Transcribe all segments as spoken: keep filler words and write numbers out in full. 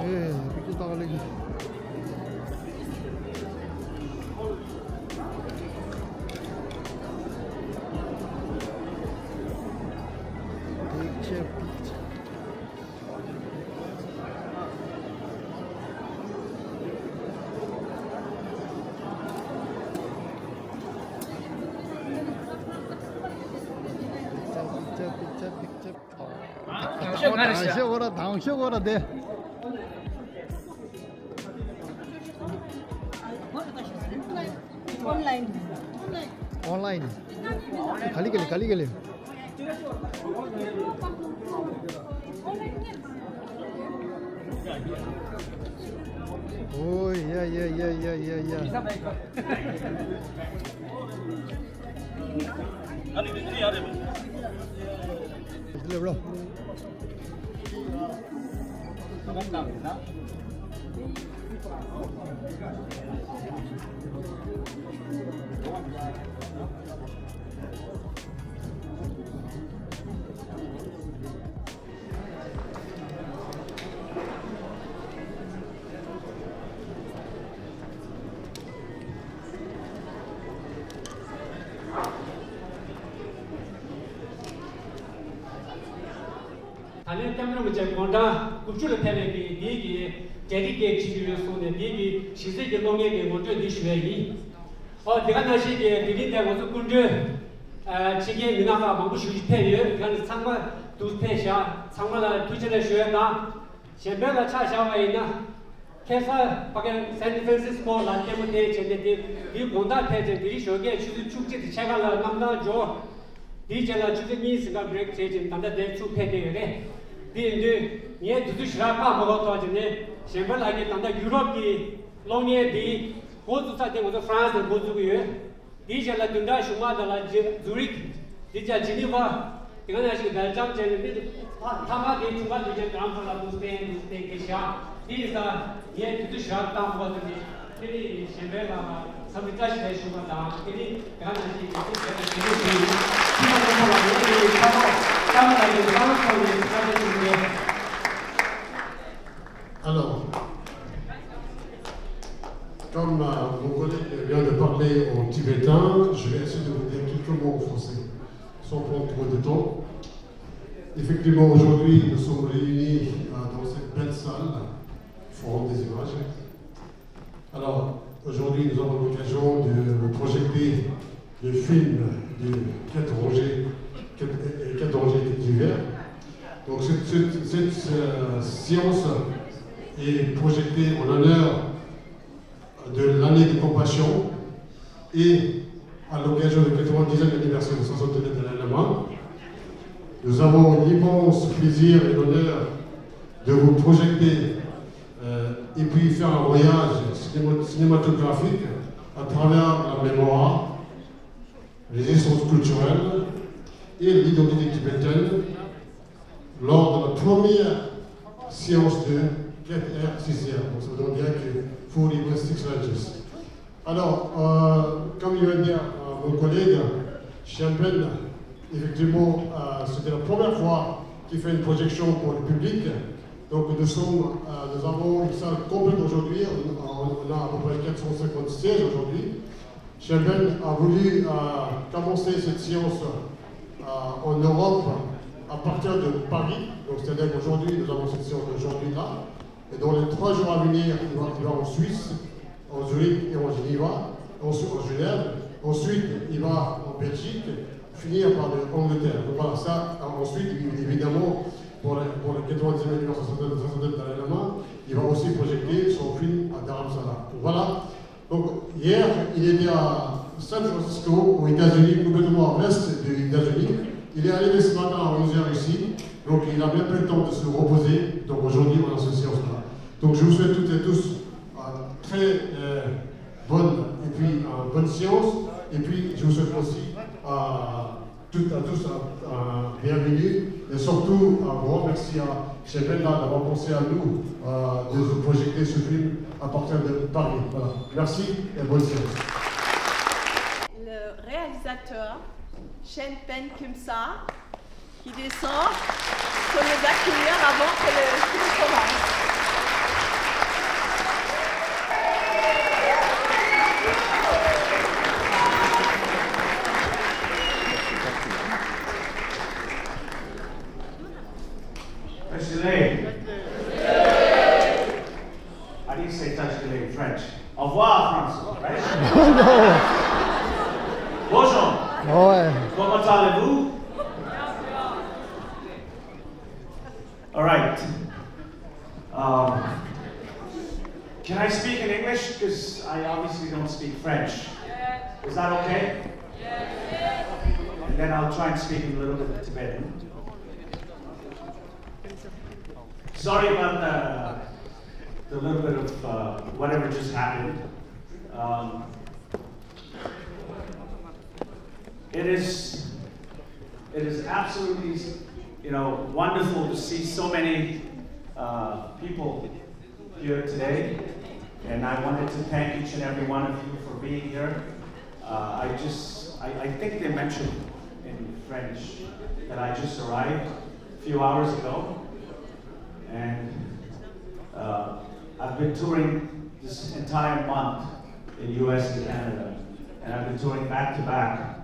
ཨེ། པིག་ཅར་བཏང་ལེ་གི། པིག་ཅར། པིག་ཅར། དང་ཤོག་ག་རེ་ཤག་དང་ཤོག་ག་རེ་དང་ཤོག་ག་རེ་དེ། ཨོན་ལན། ཨོན་ལན། ག་ལེ་ག་ལེ་ག་ལེ་ག་ལེ། ཨོ་ཡ་ཡ་ཡ་ཡ་ཡ་ཡ། ད་ལན་སྐྱབས་མགོན་རིན་པོ་ཆེ་དགུང་གྲངས་དགུ་བཅུ་ལ་ཕེབས་པའི་གི་འདིའི་གི་གྲ་སྒྲིག་གལ་ཆེ་ཤོས་ཡོད་གསུངས་ནས། འདིའི་གི་གཞིས་རྩེ་གི་གློག་བརྙན་གི་ངོ་སྤྲོད་འདི་ཞུ་ཡ་ཡིན། ཨོ་དེ་ག་ནང་བཞིན་གྱི་དེ་རིང་འདིར་ང་ཚོ་སྐུ་མགྲོན་ཨ་ཕྱི་རྒྱལ་མི་སྣ་ཁག་མང་པོ་ཞིག་ཕེབས་ཡོད། དེ་ག་ནས་ཚང་མ་འདུག་ཕེབས་ཤག་ཚང་མ་ལ་ཐུགས་རྗེ་ཆེ་ཞུ་ཡ་དང་། གཞན་ཕན་ལ་ཆ་བཞག་པ་ཡིན་ན། ཁ་སང་ཕ་གི་སན་ཧྥ་རན་སིས་ཀོ་ལ་ལྟད་མོ་དེ་བྱས་ཏེ། དེ་དེའི་དགོང་དག་ཕེབས་ཏེ། དེ་རིང་ཞོགས་ཀས་ཆུ་ཚོད་བཅུ་གཅིག་དང་ཕྱེད་ཀ་ལ་གནམ་ཐང་འགྱོ། དེའི་རྗེས་ལ་ཆུ་ཚོད་གཉིས་ཟིན་ཀ་བྷི་རེག་བྱས་ཏེ་ད་ལྟ་དེར་ཚུར་ཕེབས་བསྡད་ཡོད་རེད། དེ་ཡིན་དུས་ངས་དུས་ཚོད་ཞེ་དྲག་བཀག་མ་དགོས་ཐོག་བྱས་ནས། གཞན་ཕན་ལགས་ཀྱིས་ད་ལྟ་ཡུ་རོབ་ཀྱི་གློག་བརྙན་དེ་འགོ་བཙུགས་ས་དེ་ང་ཚོ་ཧྥ་རན་སི་ནས་འགོ་བཙུགས་ཀྱི་ཡོད། དེའི་རྗེས་ལ་བདུན་ཕྲག་གཞུག་མ་དེ་ལ་ཇི- ཛུ་རིག་དེ་རྗེས་ཇི་ནི་ཝ། དེ་ག་ནང་བཞིན་སྦེལ་ཇམ་བྱས་ནས། མི་མཐའ་མ་དེ་ཐུག་པ་དུས་ཆེན་ཀྲང་ཧྥུ་ལ་དུ་སྤེན་དུ་སྤེན་གྱི་ཤག་དེ་ཡིན་ཙང་ངས་དུས་ཚོད་ཞེ་དྲག་བཏང་མ་དགོས་ནས། དེ་ནི་གཞན་ཕན་ལ་འཚམས་འདྲི་བཀྲ་ཤིས་བདེ་ལེགས་ཞུ་བ་དང་། དེ་ནི་དེ་ག་ནང་བཞིན་དེ་ཚོ་བྱས་ནས་དེ་ནི་དེ་ཡིན། ཁྱེད་རྣམ་པ་ལ་ངས་དེ་ཡི་ཁ་ཐོག་ཀྲང་ལ་ཡི་ཀྲང་ཐོག་ནས་བཀྲ་ཤིས་བདེ་ལེགས། Alors, comme euh, mon collègue vient de parler en tibétain, je vais essayer de vous dire quelques mots en français, sans prendre trop de temps. Effectivement, aujourd'hui, nous sommes réunis euh, dans cette belle salle, Forum des images. Alors, aujourd'hui, nous avons l'occasion de vous projeter le film de Kate Roger, Kate, euh, Kate Roger et Kate Rivière. Donc, cette, cette, cette, euh, séance est projetée en l'honneur de l'année de compassion et à l'occasion du quatre-vingt-dixième anniversaire de soixante-neuf de l'A L M A. Nous avons l'immense plaisir et l'honneur de vous projeter euh, et puis faire un voyage cinéma- cinématographique à travers la mémoire, les essences culturelles et l'identité tibétaine lors de la première séance de quatre R six R. Donc ça veut donc dire que four equals six ranges. Alors, euh, comme il vient de dire euh, mon collègue, Champagne, effectivement, euh, c'était la première fois qu'il fait une projection pour le public. Donc nous sommes, euh, nous avons une salle complète aujourd'hui. On, on- on a à peu près quatre cent cinquante sièges aujourd'hui. Champagne a voulu euh, commencer cette séance euh, en Europe à partir de Paris. Donc c'est-à-dire qu'aujourd'hui, nous avons cette séance aujourd'hui là. Et dans les trois jours à venir, il va, il va en Suisse, en Zurich et en Geneva, ensuite en Genève. Ensuite, il va en Belgique, finir par l'Angleterre. Donc voilà, ça, ensuite, évidemment, pour le, pour le quatre-vingt-dixième anniversaire de Dalai Lama, il va aussi projeter son film à Dharamsala. Donc voilà. Donc, hier, il était à San Francisco, aux États-Unis, complètement à l'est des États-Unis. Il est arrivé ce matin à onze heures ici, donc il n'a même pas le temps de se reposer. Donc aujourd'hui, on a ce séance-là. Donc je vous souhaite toutes et tous euh, très euh, bonne, et puis, euh, bonne séance. Et puis, je vous souhaite aussi euh, toutes et à tous euh, euh, bienvenue. Et surtout, un grand merci à Champagne là d'avoir pensé à nous, euh, de vous projeter ce film à partir de Paris. Voilà. Merci et bonne séance. Le réalisateur Shenpen Khemsa, qui descend pour nous accueillir avant que le film commence. Thanks, Elaine. How do you say "Thanks, Elaine" in French? Au revoir, France, right? Bonjour. Ouais. Comment allez-vous? All right. Um, can I speak in English? Because I obviously don't speak French. Is that okay? And then I'll try and speak in a little bit of Tibetan. Sorry about the, the little bit of uh, whatever just happened. Um, it is, it is absolutely, you know, wonderful to see so many uh, people here today, and I wanted to thank each and every one of you for being here. Uh, I just, I, I think they mentioned in French that I just arrived a few hours ago, and uh, I've been touring this entire month in U S and Canada, and I've been touring back to back.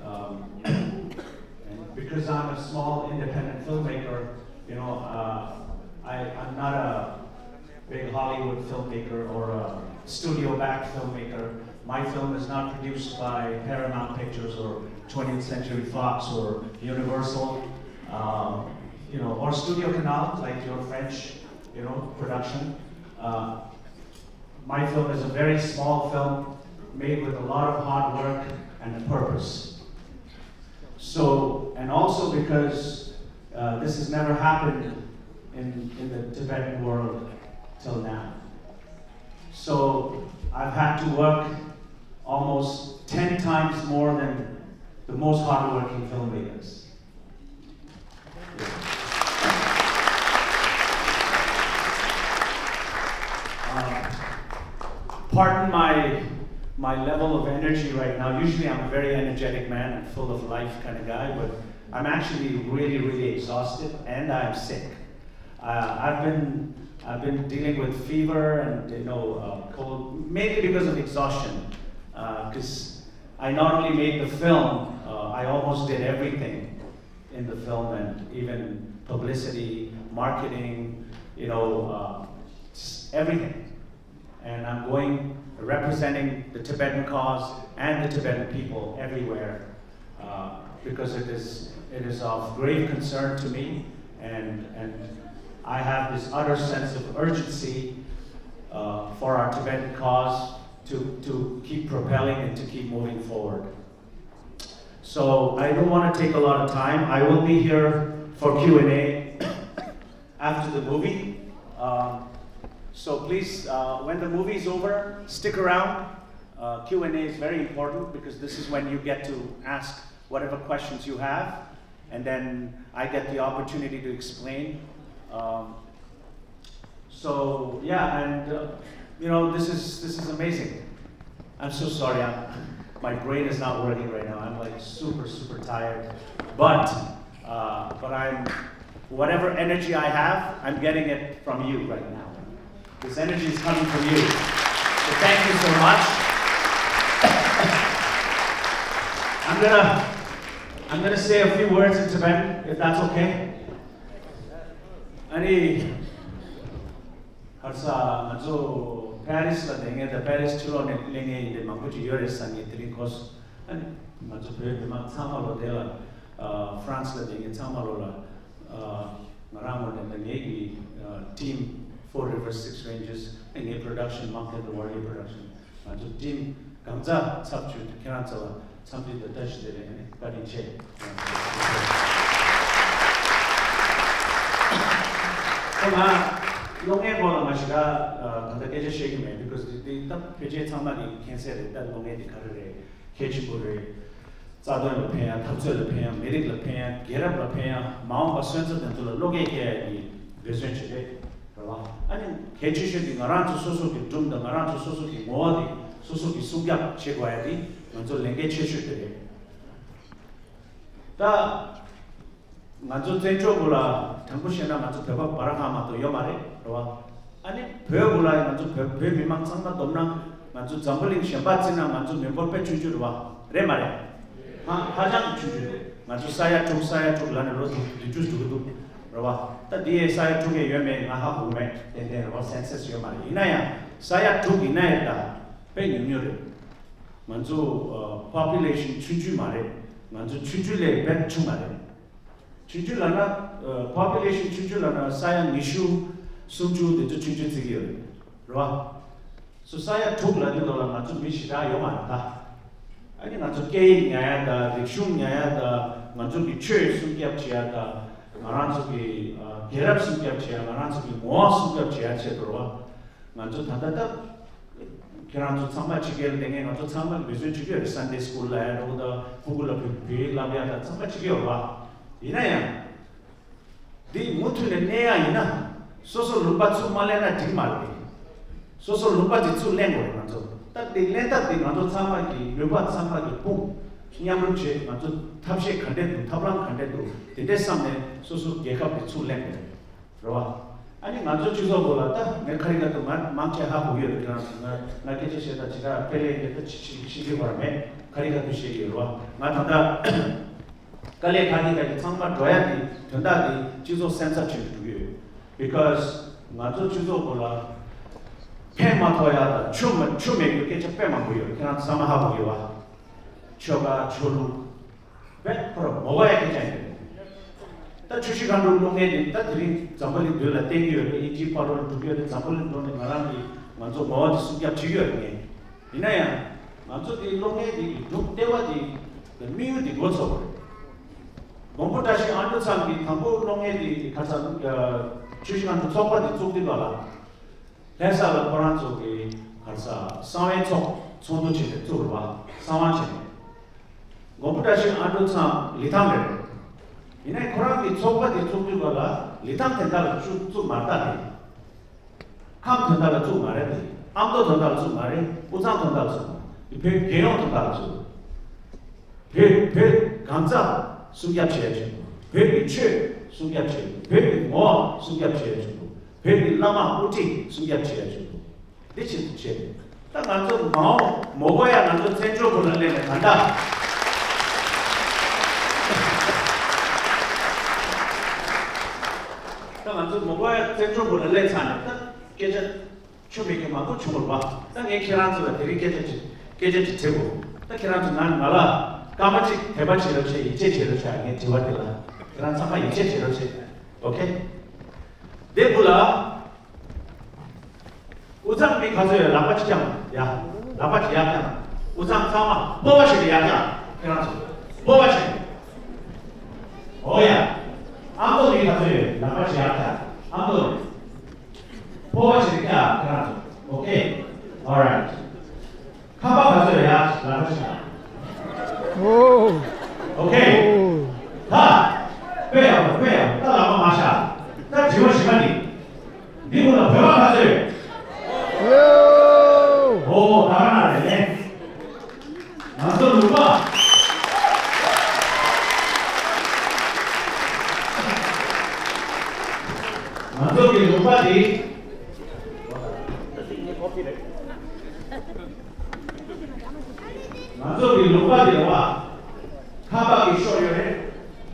Um, and because I'm a small independent filmmaker, you know, uh, I, I'm not a big Hollywood filmmaker or a studio-backed filmmaker. My film is not produced by Paramount Pictures or twentieth Century Fox or Universal, um, you know, or Studio Canal, like your French, you know, production. Uh, my film is a very small film made with a lot of hard work and a purpose. So, and also because uh, this has never happened in, in the Tibetan world till now. So I've had to work almost ten times more than the most hardworking filmmakers. Um, pardon my my level of energy right now. Usually, I'm a very energetic man and full of life kind of guy, but I'm actually really, really exhausted and I'm sick. Uh, I've been I've been dealing with fever and you know uh, cold, mainly because of exhaustion. Because I not only made the film, uh, I almost did everything in the film and even publicity, marketing, you know, uh, everything. And I'm going representing the Tibetan cause and the Tibetan people everywhere uh, because it is it is of grave concern to me, and and I have this utter sense of urgency uh, for our Tibetan cause to to keep propelling and to keep moving forward. So I don't want to take a lot of time. I will be here for Q and A after the movie. Um, so please, uh, when the movie is over, stick around. Uh, Q and A is very important because this is when you get to ask whatever questions you have, and then I get the opportunity to explain. Um, so yeah, and uh, you know, this is this is amazing. I'm so sorry. I'm, my brain is not working right now. I'm like super super tired, but uh, but I'm whatever energy I have, I'm getting it from you right now. This energy is coming from you. So thank you so much. I'm gonna I'm gonna say a few words in Tibetan, if that's okay. Ani, harsa, ngazo Paris la denge da Paris chulo ne lenge inde mambu ji yore sangi trin kos. Ani, ngazo pe de ma tsama lo de la France la denge tsama lo la. ང་རང་ངོས་ནས་ད་ངེད་ཀྱི་team Four Rivers Six Ranges ཨ་ངའི་production Mountain Warrior Production ང་ཚོ་team གང་ཚ་ཚབ་བྱུང་དུས་ཁྱེད་རང་ཚོ་ལ་འཚམས་འདྲི་དང་བཀྲ་ཤིས་བདེ་ལེགས་ནས་བཀའ་དྲིན་ཆེ། ཁོ་ང་གློག་བརྙན་སྐོར་ལ་མ་ཞིག་ག་ད་ལྟ་སྐད་ཆ་བཤད་ཀྱི་མེད། because འདི་འདི་ད་ཕལ་ཆེར་ཚང་མ་གི་མཁྱེན་གསལ་རེད། ད་གློག་བརྙན་འདི་ག་རེ་རེད། གལ་ཆེན་པོ་རེད། རྩ་དོན་ལ་ཕན་ཡ། འཐབ་རྩོད་ལ་ཕན་ཡ། མི་རིགས་ལ་ཕན་ཡ། རྒྱལ་རབས་ལ་ཕན་ཡ། མ་འོངས་པ་སོན་རྩ་དེ་ཚོ་ལ་བློ་སྐྱེད་སྐྱེ་ཡ་གི་འབད་བརྩོན་བྱེད་པས་རེད་བ། ཨ་ནི་གལ་ཆེ་ཤོས་དེ་ང་རང་ཚོ་སོ་སོ་གི་སྒྲུང་དང་ང་རང་ཚོ་སོ་སོ་གི་ངོ་བོ་དེ་སོ་སོ་གི་སྲུང་སྐྱོབ་བྱེད་དགོས་ཡ་དེ་ང་ཚོ་ལས་འགན་ཆེ་ཤོས་དེ་རེད། ད་ང་ཚོ་བཙན་བྱོལ་སྐོར་ལ་དྲང་པོ་བཤད་ན་ང་ཚོ་བོད་པ་བར་ཁང་མ་གཏོགས་ཡོད་མ་རེད། རེད་བ། ཨ་ནི་བོད་སྐོར་ལ་ང་ཚོ་བོད་བོད་མི་མང་ཚང་མ་བསྡོམས་ན་ང་ཚོ་འཛམ་བུ་གླིང་གཞན་པ་བརྩིས་ན་ང་ཚོ་མི་འབོར་དཔེ་ཆུང་ཆུང་རེད་བ། རེད་མ་རེད། ཧ་ཧ་ཅང་གི་ཆུང་ཆུང་རེད། ང་ཚོ་ས་ཡ་དྲུག་ས་ཡ་དྲུག་ལ་ནས་ལོ་དྲུག་བདུན་ཅུ་འགྲོ་གི་འདུག། རེད་བ། ད་འདི་ཡའི་ས་ཡ་དྲུག་གས་ཡོད་མེད་ང་ཧ་གོ་མེད། ཏན་ཏན་རེད་བ། སེན་སས་ཡོད་མ་རེད། ཡིན་ན་ཡང་ས་ཡ་དྲུག་ཡིན་ན་ཡང་ད་དཔེ་ཉུང་ཉུང་རེད། ང་ཚོ་པོ་པུ་ལེ་ཤན་ཆུང་ཆུང་མ་རེད། ང་ཚོ་ཆུང་ཆུང་ལས་དཔེ་ཆུང་མ་རེད། ཆུང་ཆུང་ལབ་ན་པོ་པུ་ལེ་ཤན་ཆུང་ཆུང་ལབ་ན་ས་ཡ་ཉི་ཤུ་སུམ་ཅུ་དེ་ཚོ་ཆུང་ཆུང་བརྩི་གི་ཡོད་རེད། རེད་བ། སོ་ས་ཡ་དྲུག་ལ་དེ་ལོ་ལ་ང་ཚོ་མི་ཞེ་དྲག་ཡོད་མ་རེད་ད། ཨ་ནི་ང་ཚོ་སྐད་ཡིག་ཉར་ཡ་ད། རིག་གཞུང་ཉར་ཡ་ད། ང་ཚོ་གི་ཆོས་སྲུང་སྐྱོབ་བྱེད་ཡ་ད། ང་རང་ཚོ་གི་ཨ་རྒྱལ་རབས་སྲུང་སྐྱོབ་བྱེད་ཡ། ང་རང་ཚོ་གི་ངོ་བོ་སྲུང་སྐྱོབ་བྱེད་ཡ་ཆེད་དུ་རེད་བ། ང་ཚོ་ད་ལྟ་ད་ཁྱེད་རང་ཚོ་ཚང་མ་ཕྱི་རྒྱལ་ལ་བསྡད་མཁན་ང་ཚོ་ཚང་མ་འབད་བརྩོན་བྱེད་ཀྱི་ཡོད་རེད། སན་ཌེ་སི་ཀུལ་ལ་ཡ་འགྲོ་ད། ཕྲུ་གུ་ལ་བོད་བོད་ཡིག་བསླབ་ཡ་ད་ཚང་མ་བྱེད་ཀྱི་ཡོད་རེད་བ། ཡིན་ན་ཡང་། འདི་མུ་མཐུད་ནས་གནས་ཡ་ཡིན་ན། སོ་སོ་ལུང་པ་ཚུར་མ་ལེན་ན་འགྲིག་མ་རེད། སོ་སོ་ལུང་པ་དེ་ཚུར་ལེན་དགོས་རེད་ང་ཚོ། ད་དེ་ལེན་ཐབས་དེ་ང་ཚོ་ཚང་མ་གི་ནུས་པ་ཚང་མ་གི་དཔུང་མཉམ་རུབ་བྱས། ང་ཚོ་ཐབས་ཤེས་ག་འདྲས་འདུག། ཐབས་ལམ་ག་འདྲས་འདུག། དེ་འདྲས་བསམ་ནས་སོ་སོ་རྒྱལ་ཁབ་དེ་ཚུར་ལེན་དགོས་རེད། རེད་བ། ཨ་ནི་ང་ཚོ་སྤྱི་ཚོགས་སྐོར་ལ་ད་ངས་ཁ་རི་ཁ་ཐུག་ང་མང་ཆེ་ཧ་གོ་གི་ཡོད་རེད། ཁྱེད་རང་ཚོ་ང་ང་སྐད་ཆ་བཤད་ད་ཇི་ལྟར་དཔེ་ལེན་གྱི་ད་ཤི་ཤི་ཤི་གི་བར་མེད། ཁ་རི་ཁ་ཐུག་བཤད་ཀྱི་ཡོད་རེད་བ། ང་ད་ལྟ། དཀའ་ལས་ཁག་གི་ཁག་གི་ཚང་མ་འགྲོ་ཡ་དེ་དོན་དག་དེ་སྤྱི་ཚོགས་སེམས་འཚབ་བྱེད་དུ་འགྲོ་གི་ཡོད། Because ང་ཚོ་སྤྱི་ཚོགས་སྐོར་ལ་ཕན་མ་ཐོགས་ཡ་དང་ཆུ་མ་ཆུ་མེད་རྒྱུ་སྐད་ཆ་དཔེ་མང་པོ་ཡོད། ཁྱེད་རང་ཚང་མ་ཧ་གོ་གི་ཡོད་བ། ཆོལ་ཁ་ཆོས་ལུགས་དཔེ་ཁོ་ར་མོ་ག་ཡ་སྐད་ཆ་ཡིན། ད་ཆུ་བཞི་སྒང་དྲུག་སློབ་གཉེར་དེ་ད་དེ་རིང་འཛམ་བུ་གླིང་མདུན་ལ་བསྟན་གྱི་ཡོད་རེད། ཨིན་ཇིའི་ཕ་རོལ་འགྲོ་གི་ཡོད་རེད། འཛམ་བུ་གླིང་འགྲོ་ནས་ང་རང་གི་ང་ཚོ་ངོ་བོ་དེ་སྲུང་སྐྱོབ་བྱེད་ཀྱི་ཡོད་རེད་ངས། ཡིན་ན་ཡང་། ང་ཚོ་དེའི་སློབ་གཉེར་དེ་གི་སྒྲུབ་ལྟེ་བ་དེ་དམིགས་ཡུལ་དེ་འགོ་ཚུགས་པ་རེད། མགོན་པོ་བཀྲ་ཤིས་ཨ་འབྲུག་ཚང་གི་དང་པོ་སློབ་གཉེར་དེ་ག་ས་ཆུ་བཞི་སྒང་དྲུག་ཚོགས་པ་དེ་བཙུགས་དུས་སྐབས་ལ། ལྷ་ས་ལ་ཁོ་རང་ཚོ་གི་ག་ས་གསང་བའི་ཚོགས་ཚོགས་འདུ་བྱས་ཏེ་བཙུགས་རེད་བ། གསང་བ་བྱས་ནས། མགོན་པོ་བཀྲ་ཤིས་ཨ་འབྲུག་ཚང་ལི་ཐང་རེད། ཡིན་ནའི་ཁོ་རང་གི་ཚོགས་པ་དེ་བཙུགས་དུས་སྐབས་ལ་ལི་ཐང་དེ་འདྲ་ལ་བཙུགས་བཙུགས་མ་རེད་ད་དེ། ཁམས་དོན་དག་ལ་བཙུགས་མ་རེད་དེ། ཨ་མདོ་དོན་དག་ལ་བཙུགས་མ་རེད། དབུས་གཙང་དོན་དག་ལ་བཙུགས་མ་རེད། བོད་རྒྱལ་ཡོངས་དོན་དག་ལ་བཙུགས། བོད་བོད་གང་ཟག་སྲུང་སྐྱོབ་བྱེད་ཡ་ཆེད་དུ། བོད་ཀྱི་ཆོས་སྲུང་སྐྱོབ་བྱེད་དགོས། བོད་ཀྱི་ངོ་བོ་སྲུང་སྐྱོབ་བྱེད་ཡ་ཆེད་དུ། བོད་ཀྱི་བླ་མ་དབུ་ཁྲིད་སྲུང་སྐྱོབ་བྱེད་ཡ་ཆེད་དུ། འདི་ཆེད་དུ་བྱས་ཏེ། ད་ང་ཚོ་མ་འོངས་མ་འོངས་པ་ཡ་ང་ཚོ་བཙན་བྱོལ་སྐོར་ལ་སླེབས་ནས་ད་ལྟ། ད་ང་ཚོ་མ་འོངས་པ་ཡ་བཙན་བྱོལ་སྐོར་ལ་སླེབས་ཚར་ནས་ད་སྐད་ཆ་ཆོ་མེད་མཁན་མང་པོ་བྱུང་བ་རེད་པ། ད་ངས་ཁྱེད་རང་ཚོ་ལ་དེ་རིང་སྐད་ཆ་ཅིག་སྐད་ཆ་ཅིག་དྲི་དགོས། ད་ཁྱེད་རང་ཚོ་ང་ང་ལ་སྐར་མ་གཅིག་དད་པ་བྱེད་རོགས་བྱེད། ཡིད་ཆེས་བྱེད་རོགས་བྱེད། ངའི་དྲི་བ་དེ་ལ་ཁྱེད་རང་ཚང་མ་ཡིད་ཆེས་བྱེད་རོགས་བྱེད། ཨོ་ཁེ། དེ་བུ་ལ། དབུས་གཙང་མི་ག་ཚོད་ཡོད་ལག་པ་ཅིག་བརྐྱངས་ཡ། ལག་པ་ཅིག་ཡར་བརྐྱངས། དབུས་གཙང་ཚང་མ་སྤོབས་པ་བྱས་ཏེ་ཡར་བརྐྱངས། ཁྱེད་རང་ཚོ་སྤོབས་པ་བྱས་ཏེ། ཨོ་ཡ། ཨ་མདོ་མི་ག་ཚོད་ཡོད་ལག་པ་ཅིག་ཡར་བརྐྱངས། ཨ་མདོ་ནས་སྤོབས་པ་བྱས་ཏེ་བརྐྱངས་ཁྱེད་རང་ཚོ། ཨོ་ཁེ། All right. ཁམས་པ་ག་ཚོད་ཡོད་ལག་པ་ཅིག་བརྐྱངས། ཨོ། ཨོ་ཁེ། ཨོ། ད། དཔེ་ཡག་པོ་དཔེ་ཡག་པོ། ད་ལག་པ་མ་བཞག། ད་དྲི་བ་བཞི་པ་འདི། འདི་གུན་ལ་བོད་པ་ག་ཚོད་ཡོད། ཡོད། ཨོ་ད་ག་ན་རེད་ལན། ང་ཚོ་ལུང་པ། ང་ཚོ་གི་ལུང་པ་འདི། ང་ཚོ་གི་ལུང་པ་འདི་རེད་བ། ཁམས་པ་གི་ཤོར་ཡོད་རེད།